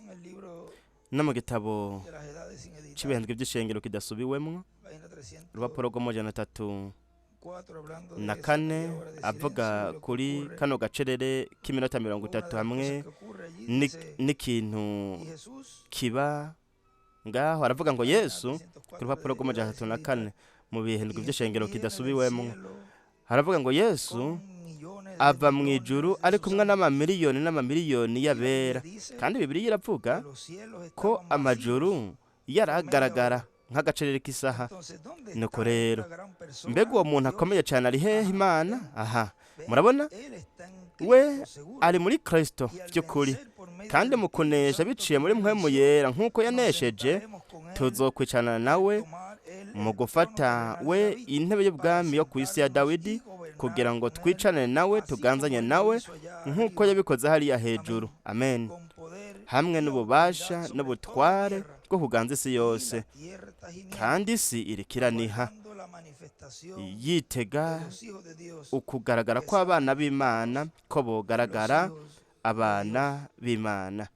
B: En el libro
A: No mu gitabo
B: de las edades sin editar,
A: c'ibihindwe vy'ishengero kidasubiwemwo,
B: página
A: urupapuro rw'amajana 3
B: 304, hablando
A: na
B: de esa
A: kane,
B: media hora de
A: avuga
B: silencio y lo que
A: kuri
B: ocurre.
A: kano gacerere k'iminota mirongo
B: Una de
A: itatu
B: las
A: hamwe
B: cosas que ocurre allí dice,
A: n'ikintu
B: y Jesús,
A: kiba ngaho. Aravuga ngo
B: página
A: Yesu, ku
B: 304
A: rupapuro
B: de
A: rw'amajana
B: edades
A: atatu
B: sin
A: na
B: editar,
A: kane mu bihindwe
B: y Jesús
A: vy'ishengero
B: viene del
A: kidasubiwemwo,
B: cielo
A: haravuga ngo Yesu
B: con millones de
A: ava mu ijuru
B: millones de
A: ari
B: sus
A: kumwe
B: ángeles.
A: n'amamiliyoni n'amamiliyoni
B: Y la Biblia
A: y'abera.
B: dice
A: Kandi Bibiliya iravuga
B: que los cielos
A: ko
B: estaban vacíos
A: amajuru
B: por media
A: yaragaragara
B: hora.
A: nk'agacerere k'isaha.
B: Entonces, ¿dónde
A: Nuko
B: está
A: rero
B: esta gran
A: mbega
B: persona?
A: uwo muntu
B: Dios.
A: akomeye cane ari hehe?
B: Ajá,
A: Imana.
B: ven,
A: Aha,
B: ven,
A: murabona?
B: Él está en
A: We
B: Cristo seguro.
A: ari muri Kristo
B: Y al
A: vy'ukuri.
B: vencer por medio
A: Kandi
B: del
A: mu
B: Espíritu
A: kunesha
B: Santo
A: biciye
B: que
A: muri
B: él
A: mpwemu
B: venció,
A: yera nk'uko
B: nos
A: yanesheje,
B: sentaremos con él
A: tuzokwicarana
B: en
A: nawe
B: tomar él
A: mu
B: el trono
A: gufata
B: terrenal de
A: we
B: David
A: intebe
B: para
A: y'ubwami yo ku isi ya
B: sentarnos
A: Dawidi,
B: y gobernar
A: kugira ngo
B: con él,
A: twicarane nawe
B: así como
A: tuganzanye
B: él lo
A: nawe
B: hizo allá
A: nk'uko
B: arriba.
A: yabikoze hariya hejuru.
B: Amén.
A: Amen.
B: Con poder
A: Hamwe
B: y autoridad
A: n'ububasha
B: sobre toda la
A: n'ubutware
B: tierra.
A: bwo kuganza isi
B: Y
A: yose.
B: la tierra está gimiendo,
A: Kandi isi iriko iraniha,
B: aguardando la manifestación de
A: yitega
B: los hijos de Dios
A: ukugaragara
B: que
A: kw'abana
B: sean
A: b'Imana, ko
B: los
A: bogaragara
B: hijos de Dios.
A: abana b'Imana.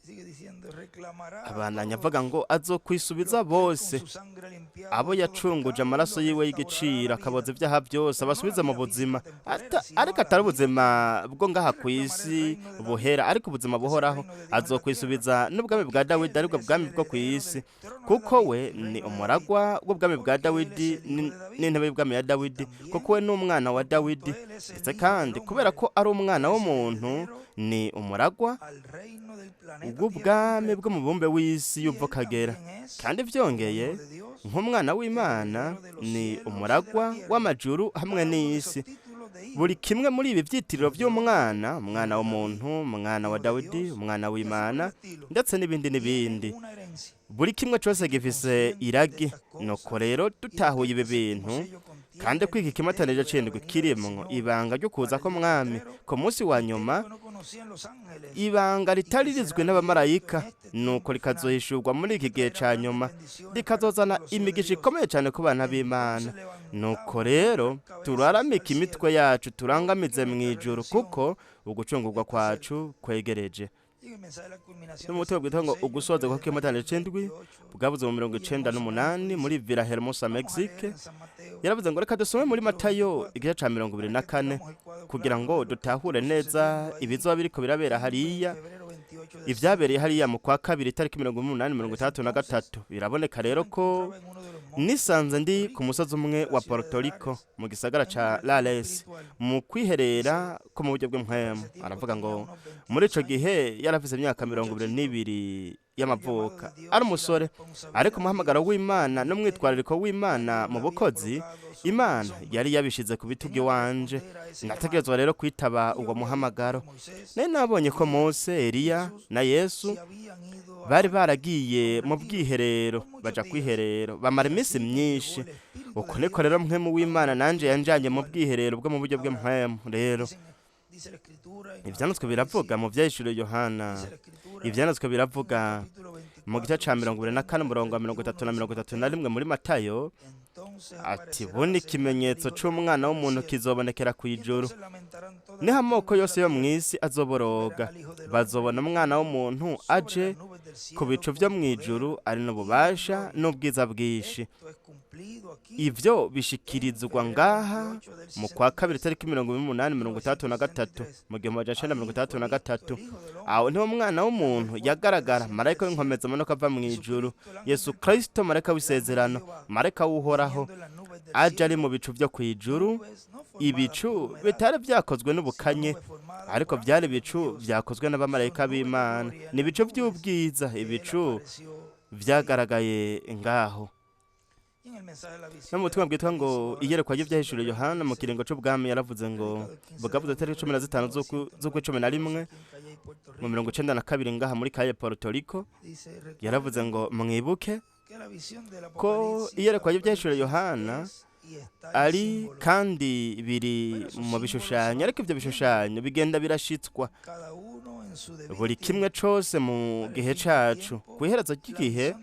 B: Sigue diciendo, reclamará a
A: Abandanya avuga
B: todos
A: ngo azokwisubiza
B: los que él con
A: bose
B: su sangre ha limpiado
A: abo
B: de todo
A: yacunguje
B: pecado y
A: amaraso
B: los
A: yiwe
B: restaurará a
A: y'igiciro,
B: la
A: akaboza
B: vida,
A: ibyaha byose,
B: pero no la
A: abasubiza mu
B: vida física
A: buzima.
B: temporera, sino
A: Ariko
B: a la
A: atari
B: vida
A: ubuzima
B: eterna.
A: bwo ngaha
B: Él
A: ku
B: reclamará el
A: isi
B: reino de David,
A: buhera, ariko ubuzima
B: que es el
A: buhoraho.
B: reino de Dios en la tierra,
A: Azokwisubiza n'ubwami bwa
B: porque
A: Dawidi,
B: él
A: aribwo
B: es
A: bwami
B: el
A: bwo ku
B: heredero
A: isi,
B: del trono de
A: kuko
B: David,
A: we
B: el
A: ni
B: reino de David,
A: umuragwa w'ubwami bwa
B: porque él es
A: Dawidi
B: el hijo de David.
A: n'intebe y'ubwami ya
B: Y
A: Dawidi, kuko
B: también,
A: we ni umwana wa
B: por cuanto
A: Dawidi.
B: él es el
A: Ndetse
B: hijo del
A: kandi kubera
B: hombre,
A: ko ari umwana
B: es el
A: w'umuntu,
B: heredero
A: ni umuragwa
B: al reino del planeta Tierra
A: w'ubwami
B: completo.
A: bw'umubumbe w'isi
B: Y él
A: y'ubuvukagera.
B: también es,
A: Kandi
B: como
A: vyongeye,
B: hijo de Dios,
A: nk'umwana
B: el
A: w'Imana,
B: heredero de los
A: ni
B: cielos y de la
A: umuragwa
B: tierra.
A: w'amajuru hamwe
B: Cada uno de esos
A: n'isi.
B: títulos de
A: Buri
B: hijo,
A: kimwe muri ibi vyitiriro
B: hijo del hombre,
A: vy'umwana, umwana
B: hijo de David,
A: w'umuntu, umwana wa
B: hijo de
A: Dawidi,
B: Dios,
A: umwana
B: y así por el
A: w'Imana,
B: estilo,
A: ndetse n'ibindi
B: tiene
A: n'ibindi,
B: una herencia.
A: buri kimwe cose
B: Así que
A: gifise
B: conscientes de
A: iragi.
B: estas
A: Nuko
B: cosas
A: rero
B: y de que
A: dutahuye ibi
B: este séptimo
A: bintu,
B: sello contiene
A: kandi
B: el
A: ko iki
B: misterio
A: kimatanije
B: de la
A: c'indwi
B: venida del
A: kirimwo
B: Señor
A: ibanga ryo kuza
B: para el día
A: k'umwami
B: postrero,
A: ku munsi wa
B: misterio
A: nyuma,
B: que no
A: Ibanga ritari rizwi n'abamarayika, nuko rikazohishurwa muri iki gihe ca nyuma, rikazozana imigisha ikomeye cyane ku bana b'Imana. Nuko rero turaramika imitwe yacu, turangamize mu ijuru, kuko ugucungurwa kwacu kwegereje. N'umutima bwitwa ngo ugusoza kwa kimatane c'indwi, bwabuze mu 98 muri Villa Hermosa, Mexique. Yaravuze ngo reka dusome muri Matayo igice ca 24 kugira ngo dutahure neza ibizoba biriko birabera hariya, ivyabereye hariya mu kwa kabiri itariki 18 63. Biraboneka rero ko nisanze ndi ku musozi umwe wa Puerto Rico mu gisagara ca Lares, mu kwiherera ko mu buryo bw'impwemu. Aravuga ngo muri ico gihe yarafise imyaka 22 y'amavuka, ari umusore, ariko umuhamagaro w'Imana n'umwitwarariko w'Imana mu bukozi Imana yari yabishize ku bitugu iwanje, nategerezwa rero kwitaba uwo muhamagaro. Nari nabonye ko Mose, Eliya na Yesu bari baragiye mu bwiherero, baja kwiherero bamara iminsi myinshi. Uko niko rero mpwemu w'Imana nanje yanjanye mu bwiherero bwo mu buryo bw'impwemu. Rero ivyanditswe biravuga mu vyahishuriwe Yohana, ivyanditswe biravuga mu gice ca 24 umurongo wa 30 na 31 muri Matayo, ati buno ikimenyetso c'umwana w'umuntu kizobonekera kw'ijuru, niho amoko yose yo mw'isi azoboroga, bazobona umwana w'umuntu aje ku bicu vyo mw'ijuru, ari n'ububasha n'ubwiza bwinshi. Ivyo bishikirizwa ngaha mu kwa kabiri tariki 18 63 mu 1963. Aho niho umwana w'umuntu yagaragara, marayika w'inkomezi amanuka ava mu ijuru, Yesu Kristo, marayika w'isezerano, marayika w'Uhoraho, aje ari mu bicu vyo kw'ijuru. Ibicu bitari vyakozwe n'ubukanye, ariko vyari ibicu vyakozwe n'abamarayika b'Imana. Ni ibicu vy'ubwiza, ibicu vyagaragaye ngaho. No mu butumwa bwitwa ngo iyerekwa ry'ivyahishuriwe Yohana mu kiringo c'ubwami, yaravuze ngo bwavuze tariki 15 z'ukwa 11 mu 92 ngaha muri Calle Puerto Rico. Yaravuze ngo mwibuke ko iyerekwa ry'ivyahishuriwe Yohana ari kandi biri mu bishushanyo, ariko ivyo bishushanyo bigenda birashitswa buri kimwe cose mu gihe cacu. Kw'iherezo ry'igihe,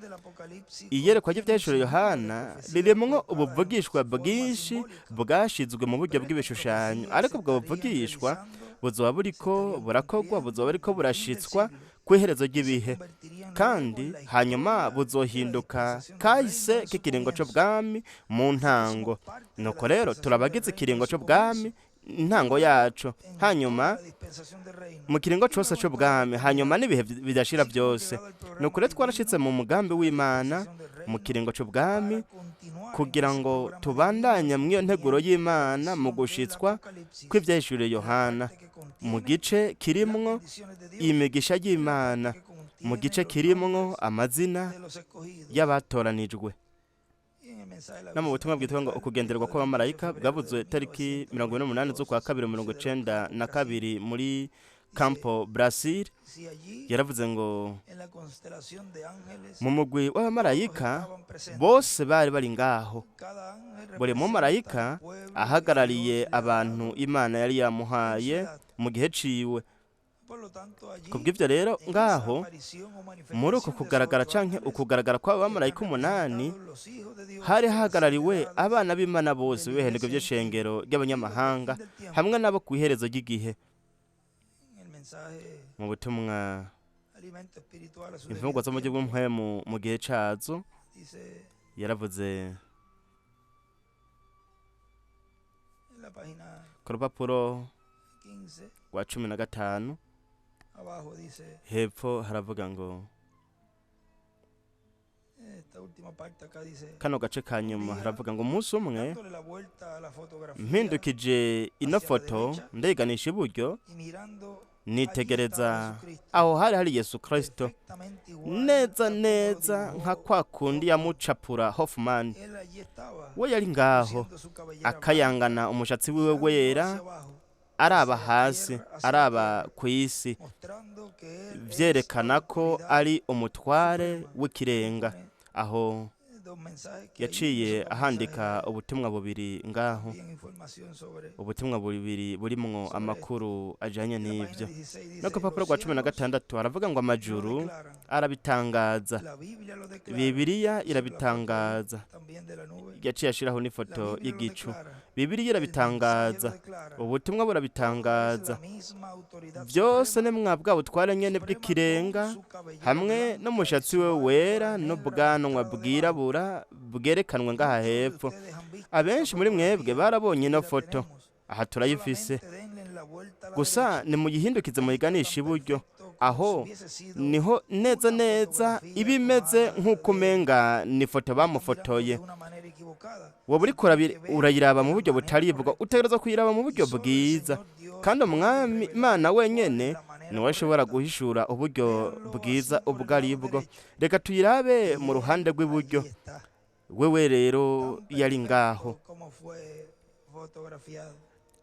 A: iyerekwa ry'ivyahishuriwe Yohana ririmwo ubuvugishwa bwinshi bwashizwe mu buryo bw'ibishushanyo, ariko ubwo buvugishwa buzoba buriko burakorwa, buzoba buriko burashitswa kw'iherezo ry'ibihe, kandi hanyuma buzohinduka kahise k'ikiringo c'ubwami mu ntango. Nuko rero turabagize ikiringo c'ubwami, intango yacu, hanyuma mu kiringo cose c'ubwami, hanyuma n'ibihe bidashira byose. Nuko rero twarashitse mu mugambi w'Imana mu kiringo c'ubwami, kugira ngo tubandanye mw'iyo nteguro y'Imana mu gushitswa kw'ivyahishuriwe Yohana, mu gice kirimwo imigisha y'Imana, mu gice kirimwo amazina y'abatoranijwe. No mu butumwa bwitwa ngo ukugenderwa kw'abamarayika, bwavuzwe tariki 48 z'ukwa kabiri 92 muri Campo Brasil, yaravuze ngo mu mugwi w'abamarayika bose bari bari ngaho, buri mumarayika ahagarariye abantu Imana yari yamuhaye mu gihe ciwe. Kubw'ivyo rero ngaho muri uko kugaragara canke ukugaragara kw'abamarayika 8, hari hahagarariwe abana b'Imana bose b'ibihenerwa vy'ishengero ry'abanyamahanga hamwe nabo kw'iherezo ry'igihe. Mu butumwa imfungwa zo mu buryo bw'impwemu mu gihe cazo, yaravuze ku rupapuro rwa 15 hepfo haravuga ngo kano gace ka nyuma haravuga ngo umunsi umwe mpindukije ino foto ndayiganisha iburyo, nitegereza aho hari hari Yesu Kristo neza neza nka kwa kundi yamucapura Hoffman. We yari ngaho akayangana, umushatsi wiwe wera, araba hasi, araba ku isi, vyerekana ko ari umutware w'ikirenga. Aho Yaciye ahandika ubutumwa bubiri ngaho, ubutumwa bubiri burimwo amakuru ajanye n'ibyo. No ku rupapuro rwa 16 haravuga ngo amajuru arabitangaza, Bibiliya irabitangaza. Yaciye ashiraho n'ifoto y'igicu. Bibiliya irabitangaza, ubutumwa burabitangaza, byose ni mwabwa butware nyene bw'ikirenga, hamwe n'umushatsi we wera n'ubwanwa bwirabura bwerekanwe ngaha hepfo. Abenshi muri mwebwe barabonye ino foto, aha turayifise. Gusa nimuyihindukize muyiganishe iburyo, aho niho neza neza iba imeze nk'uko umenga ni ifoto bamufotoye. Wowe uriko urayiraba mu buryo butaribwa, utegerezwa kuyiraba mu buryo bwiza, kandi Umwami Imana wenyene niwe ashobora guhishura uburyo bwiza ubwo ari bwo. Reka tuyirabe mu ruhande rw'iburyo. Wewe rero yari ngaho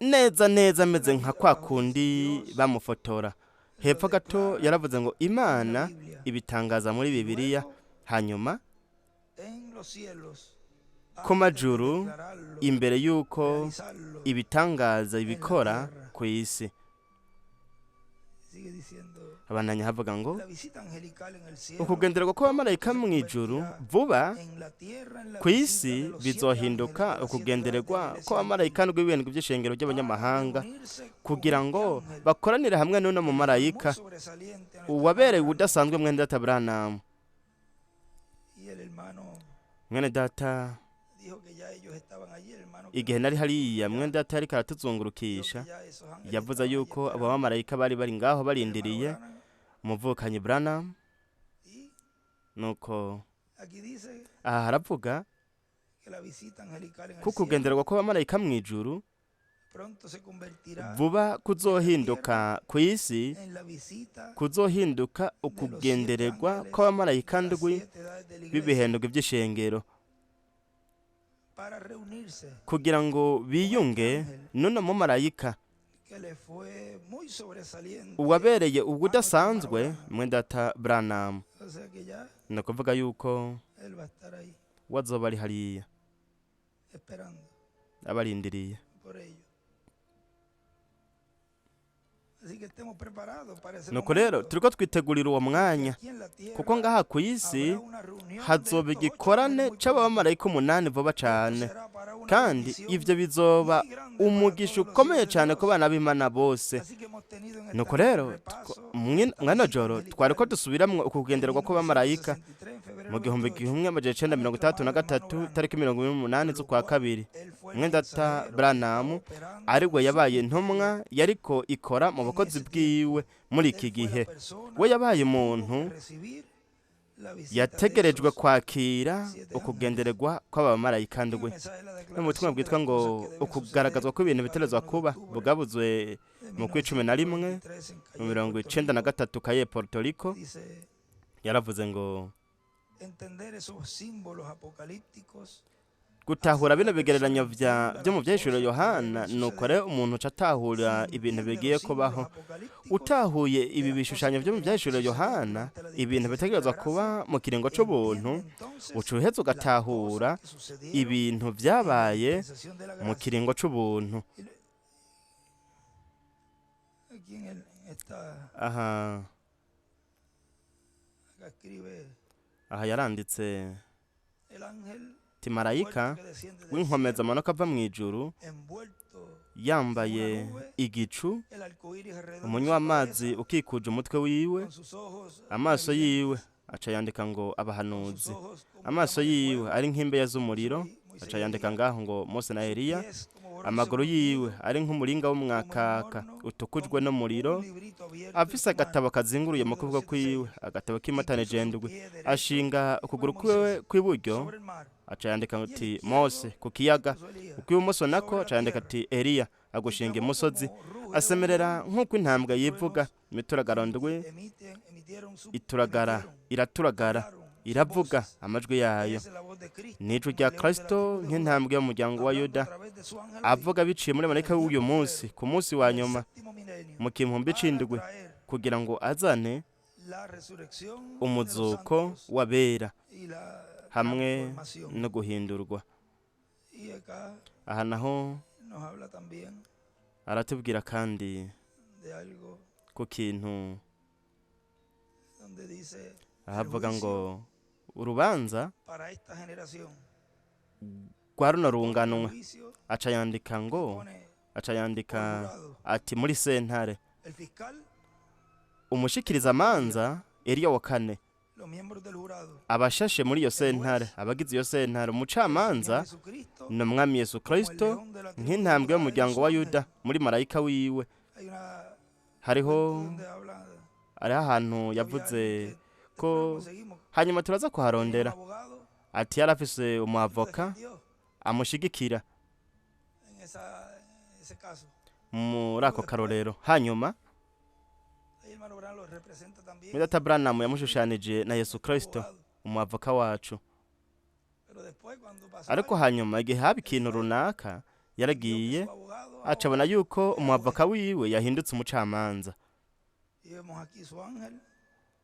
A: neza neza ameze nka kwa kundi bamufotora. Hepfo gato yaravuze ngo Imana ibitangaza muri Bibiliya, hanyuma ku majuru imbere y'uko ibitangaza ibikora ku isi. Abananya havuga ngo ukugendererwa kw'abamarayika mu ijuru vuba ku isi bizohinduka ukugendererwa kw'abamarayika n'urw'ibirindwi by'ishengero ry'abanyamahanga, kugira ngo bakoranire hamwe n'uno mumarayika uwabereye udasanzwe mwene data Branham. Mwene data igihe nari hariya, mwene data yariko aratuzungurukisha, yavuze yuko abo bamarayika bari bari ngaho barindiriye umuvukanyi Branham. Nuko aha haravuga ko kugendererwa kw'abamarayika mu ijuru vuba kuzohinduka ku isi, kuzohinduka ukugendererwa kw'abamarayika ndwi b'ibihendwe by'ishengero, kugira ngo biyunge n'uno mumarayika uwabereye ubudasanzwe mwene data Branham. Ni ukuvuga yuko wazoba ari hariya abarindiriye. Nuko rero turiko twitegurira uwo mwanya, kuko ngaha ku isi hazoba igikorane c'abamarayika 8 vuba cane, kandi ivyo bizoba umugisha ukomeye cane ku bana b'Imana bose. Nuko rero mwano joro twariko dusubiramwo ukugendererwa kw'abamarayika mu 1963 tariki 28 z'ukwa kabiri. Mwene data Branham aribwo yabaye intumwa yariko ikora mu bukozi bwiwe muri iki gihe. We yabaye umuntu yategerejwe kwakira ukugendererwa kw'abamarayika ndwi. N'ubutumwa bwitwa ngo ukugaragazwa kw'ibintu biterezwa kuba bwabuzwe mu kwi 11 mu 93 Kaye Puerto Rico, yaravuze ngo gutahura bino bigereranyo byo mu byahishuriwe Yohana, nuko rero umuntu uca atahura ibintu bigiye kubaho. Utahuye ibi bishushanyo byo mu byahishuriwe Yohana, ibintu bitegerezwa kuba mu kiringo c'ubuntu, uca uheza ugatahura ibintu vyabaye mu kiringo c'ubuntu. Aha yaranditse ati marayika w'inkomeza amanuka ava mu ijuru yambaye igicu, umunywa w'amazi ukikuje umutwe wiwe, amaso yiwe aca yandika ngo abahanuzi, amaso yiwe ari nk'imbeya z'umuriro, aca yandika ngaho ngo Mose na Eliya, amaguru yiwe ari nk'umuringa w'umwakaka utukujwe n'umuriro, afise agatabo kazinguruye mu kuboko kwiwe, agatabo k'imatane ndwi, ashinga ukuguru kwiwe kw'iburyo, aca yandika ati Mose ku kiyaga, ukw'ibumoso nako aca yandika ati Eliya agushinga imusozi, asemerera nk'uko intambwe yivuga, imituragaro ndwi ituragara iraturagara iravuga amajwi yayo, n'ijwi rya Kristo nk'intambwe y'umuryango wa Yuda, avuga biciye muri marayika w'uyu munsi ku munsi wa nyuma mu gihumbi c'indwi, kugira ngo azane umuzuko w'abera Hamwe no guhindurwa. Aha naho aratubwira kandi ku kintu ahavuga ngo urubanza rwa runo runganwe, aca yandika ngo, aca yandika ati muri sentare umushikiriza amanza Eliya wa kane, abashashe muri iyo sentare, abagize iyo sentare, umucamanza ni umwami Yesu Kristo nk'intambwe y'umuryango wa Yuda muri marayika wiwe. Hariho ahantu yavuze ko hanyuma turaza kuharondera, ati yari afise umwavoka amushigikira muri ako karorero. Hanyuma Data Branham yamushushanije na Yesu Kristo umwavoka wacu, ariko hanyuma igihe haba ikintu runaka yaragiye acabona yuko umwavoka wiwe yahindutse umucamanza.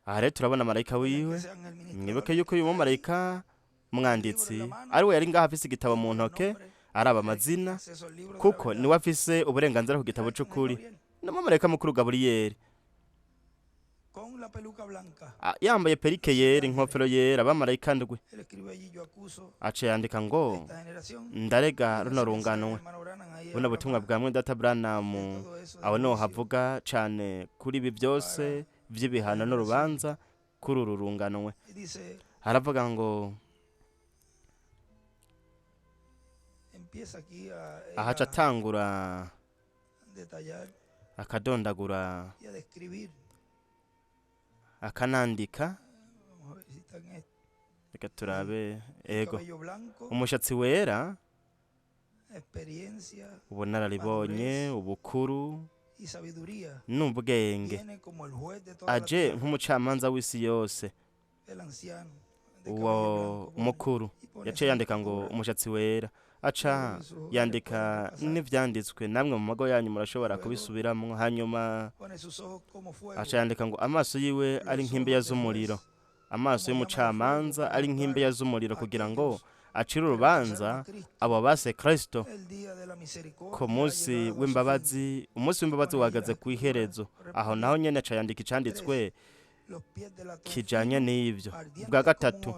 A: Aha rero turabona marayika wiwe. Mwibuke yuko uyu mumarayika mwanditsi ari we yari ngaho afise igitabo mu ntoke araba amazina, kuko niwe afise uburenganzira ku gitabo c'ukuri. Ni umumarayika mukuru Gaburiyeri yambaye perike yera, inkofero yera, abamarayika ndwi. Aca yandika ngo ndarega runo runganwe. Buno butumwa bwa mwe Data Branham aho niho havuga cane kuri ibi byose vy'ibihano n'urubanza kuri uru runganwe. Haravuga ngo ahaca atangura akadondagura akanandika. Reka turabe. Ego, umushatsi wera, ubunararibonye, ubukuru n'ubwenge, aje nk'umucamanza w'isi yose, uwo mukuru. Yaciye yandika ngo umushatsi wera, aca yandika n'ivyanditswe, namwe mu mago yanyu murashobora kubisubiramwo. Hanyuma aca yandika ngo amaso yiwe ari nk'imbeya z'umuriro, amaso y'umucamanza ari nk'imbeya z'umuriro, kugira ngo acire urubanza abo base Kristo ku munsi w'imbabazi. Umunsi w'imbabazi wahagaze ku iherezo. Aho naho nyene aca yandika icanditswe kijanye n'ivyo. Bwa gatatu,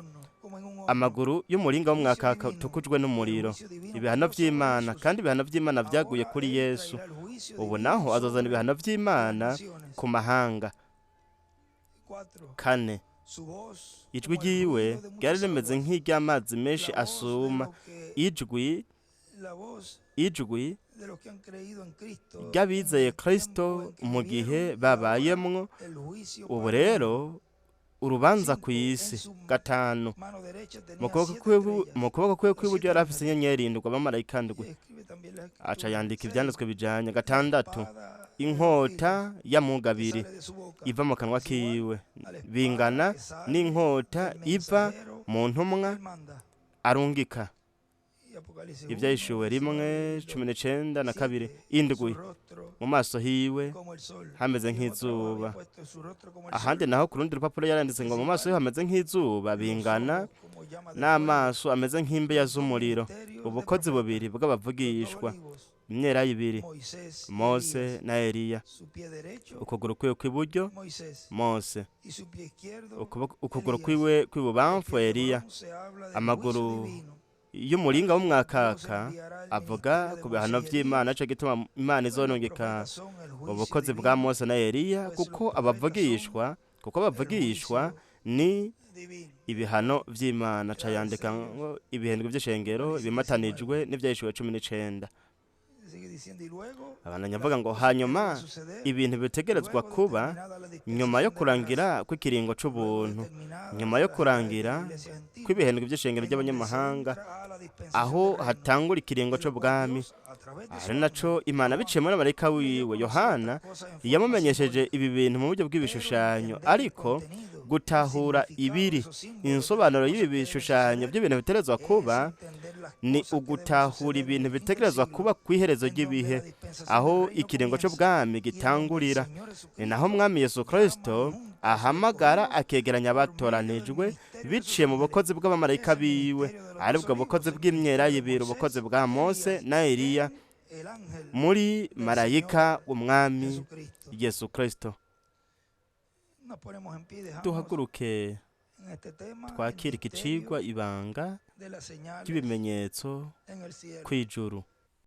A: amaguru y'umuringa w'umwakaka utukujwe n'umuriro, ibihano vy'Imana, kandi ibihano vy'Imana vyaguye kuri Yesu. Ubu naho azozana ibihano vy'Imana ku mahanga. Kane, ijwi ryiwe ryari rimeze nk'iry'amazi menshi asuma, ijwi ry'abizeye Kristo mu gihe babayemwo. Ubu rero urubanza ku isi. Gatanu, mu kuboko kwiwe kw'iburyo yari afise inyenyeri indwi, abamarayika ndwi. Aca yandika ivyanditswe bijanye. Gatandatu, inkota y'amugabiri iva mu kanwa kiwe, bingana n'inkota iva mu ntumwa arungika. Ivyahishuriwe 1:19 na 2. Indwi, mu maso hiwe hameze nk'izuba. Ahandi naho ku rundi rupapuro yaranditse ngo mu maso hiwe hameze nk'izuba, bingana n'amaso ameze nk'imbeya z'umuriro. Ubukozi bubiri bw'abavugishwa, imyera ibiri, Mose na Eliya. Ukuguru kwiwe kw'iburyo Mose, ukuguru kwiwe kw'ibubamfu Eliya. Amaguru y'umuringa w'umwakaka avuga ku bihano vy'Imana, ico gituma Imana izonongeka ubukozi bwa Mose na Eliya, kuko abavugishwa ni ibihano vy'Imana. Aca yandika ngo ibihendwe vy'ishengero bimatanijwe n'ivyahishuwe 19. Abandanya avuga ngo hanyuma ibintu bitegerezwa kuba nyuma yo kurangira kw'ikiringo c'ubuntu, nyuma yo kurangira kw'ibihendwe vy'ishengero ry'abanyamahanga, aho hatangura ikiringo c'ubwami, ari naco Imana biciye muri marayika wiwe Yohana yamumenyesheje ibi bintu mu buryo bw'ibishushanyo. Ariko gutahura ibiri insobanuro y'ibi bishushanyo by'ibintu biterezwa kuba Ni ugutahura ibintu bitegerezwa kuba ku iherezo ry'ibihe, aho ikiringo cy'ubwami gitangurira. Ni naho Mwami Yesu Kristo ahamagara akegeranya abatoranijwe biciye mu bukozi bw'abamarayika biwe, aribwo bukozi bw'imyera y'ibiri, ubukozi bwa Mose na Eliya muri marayika Umwami Yesu Kristo. Duhaguruke twakira iki cigwa, ibanga ry'ibimenyetso kw'ijuru.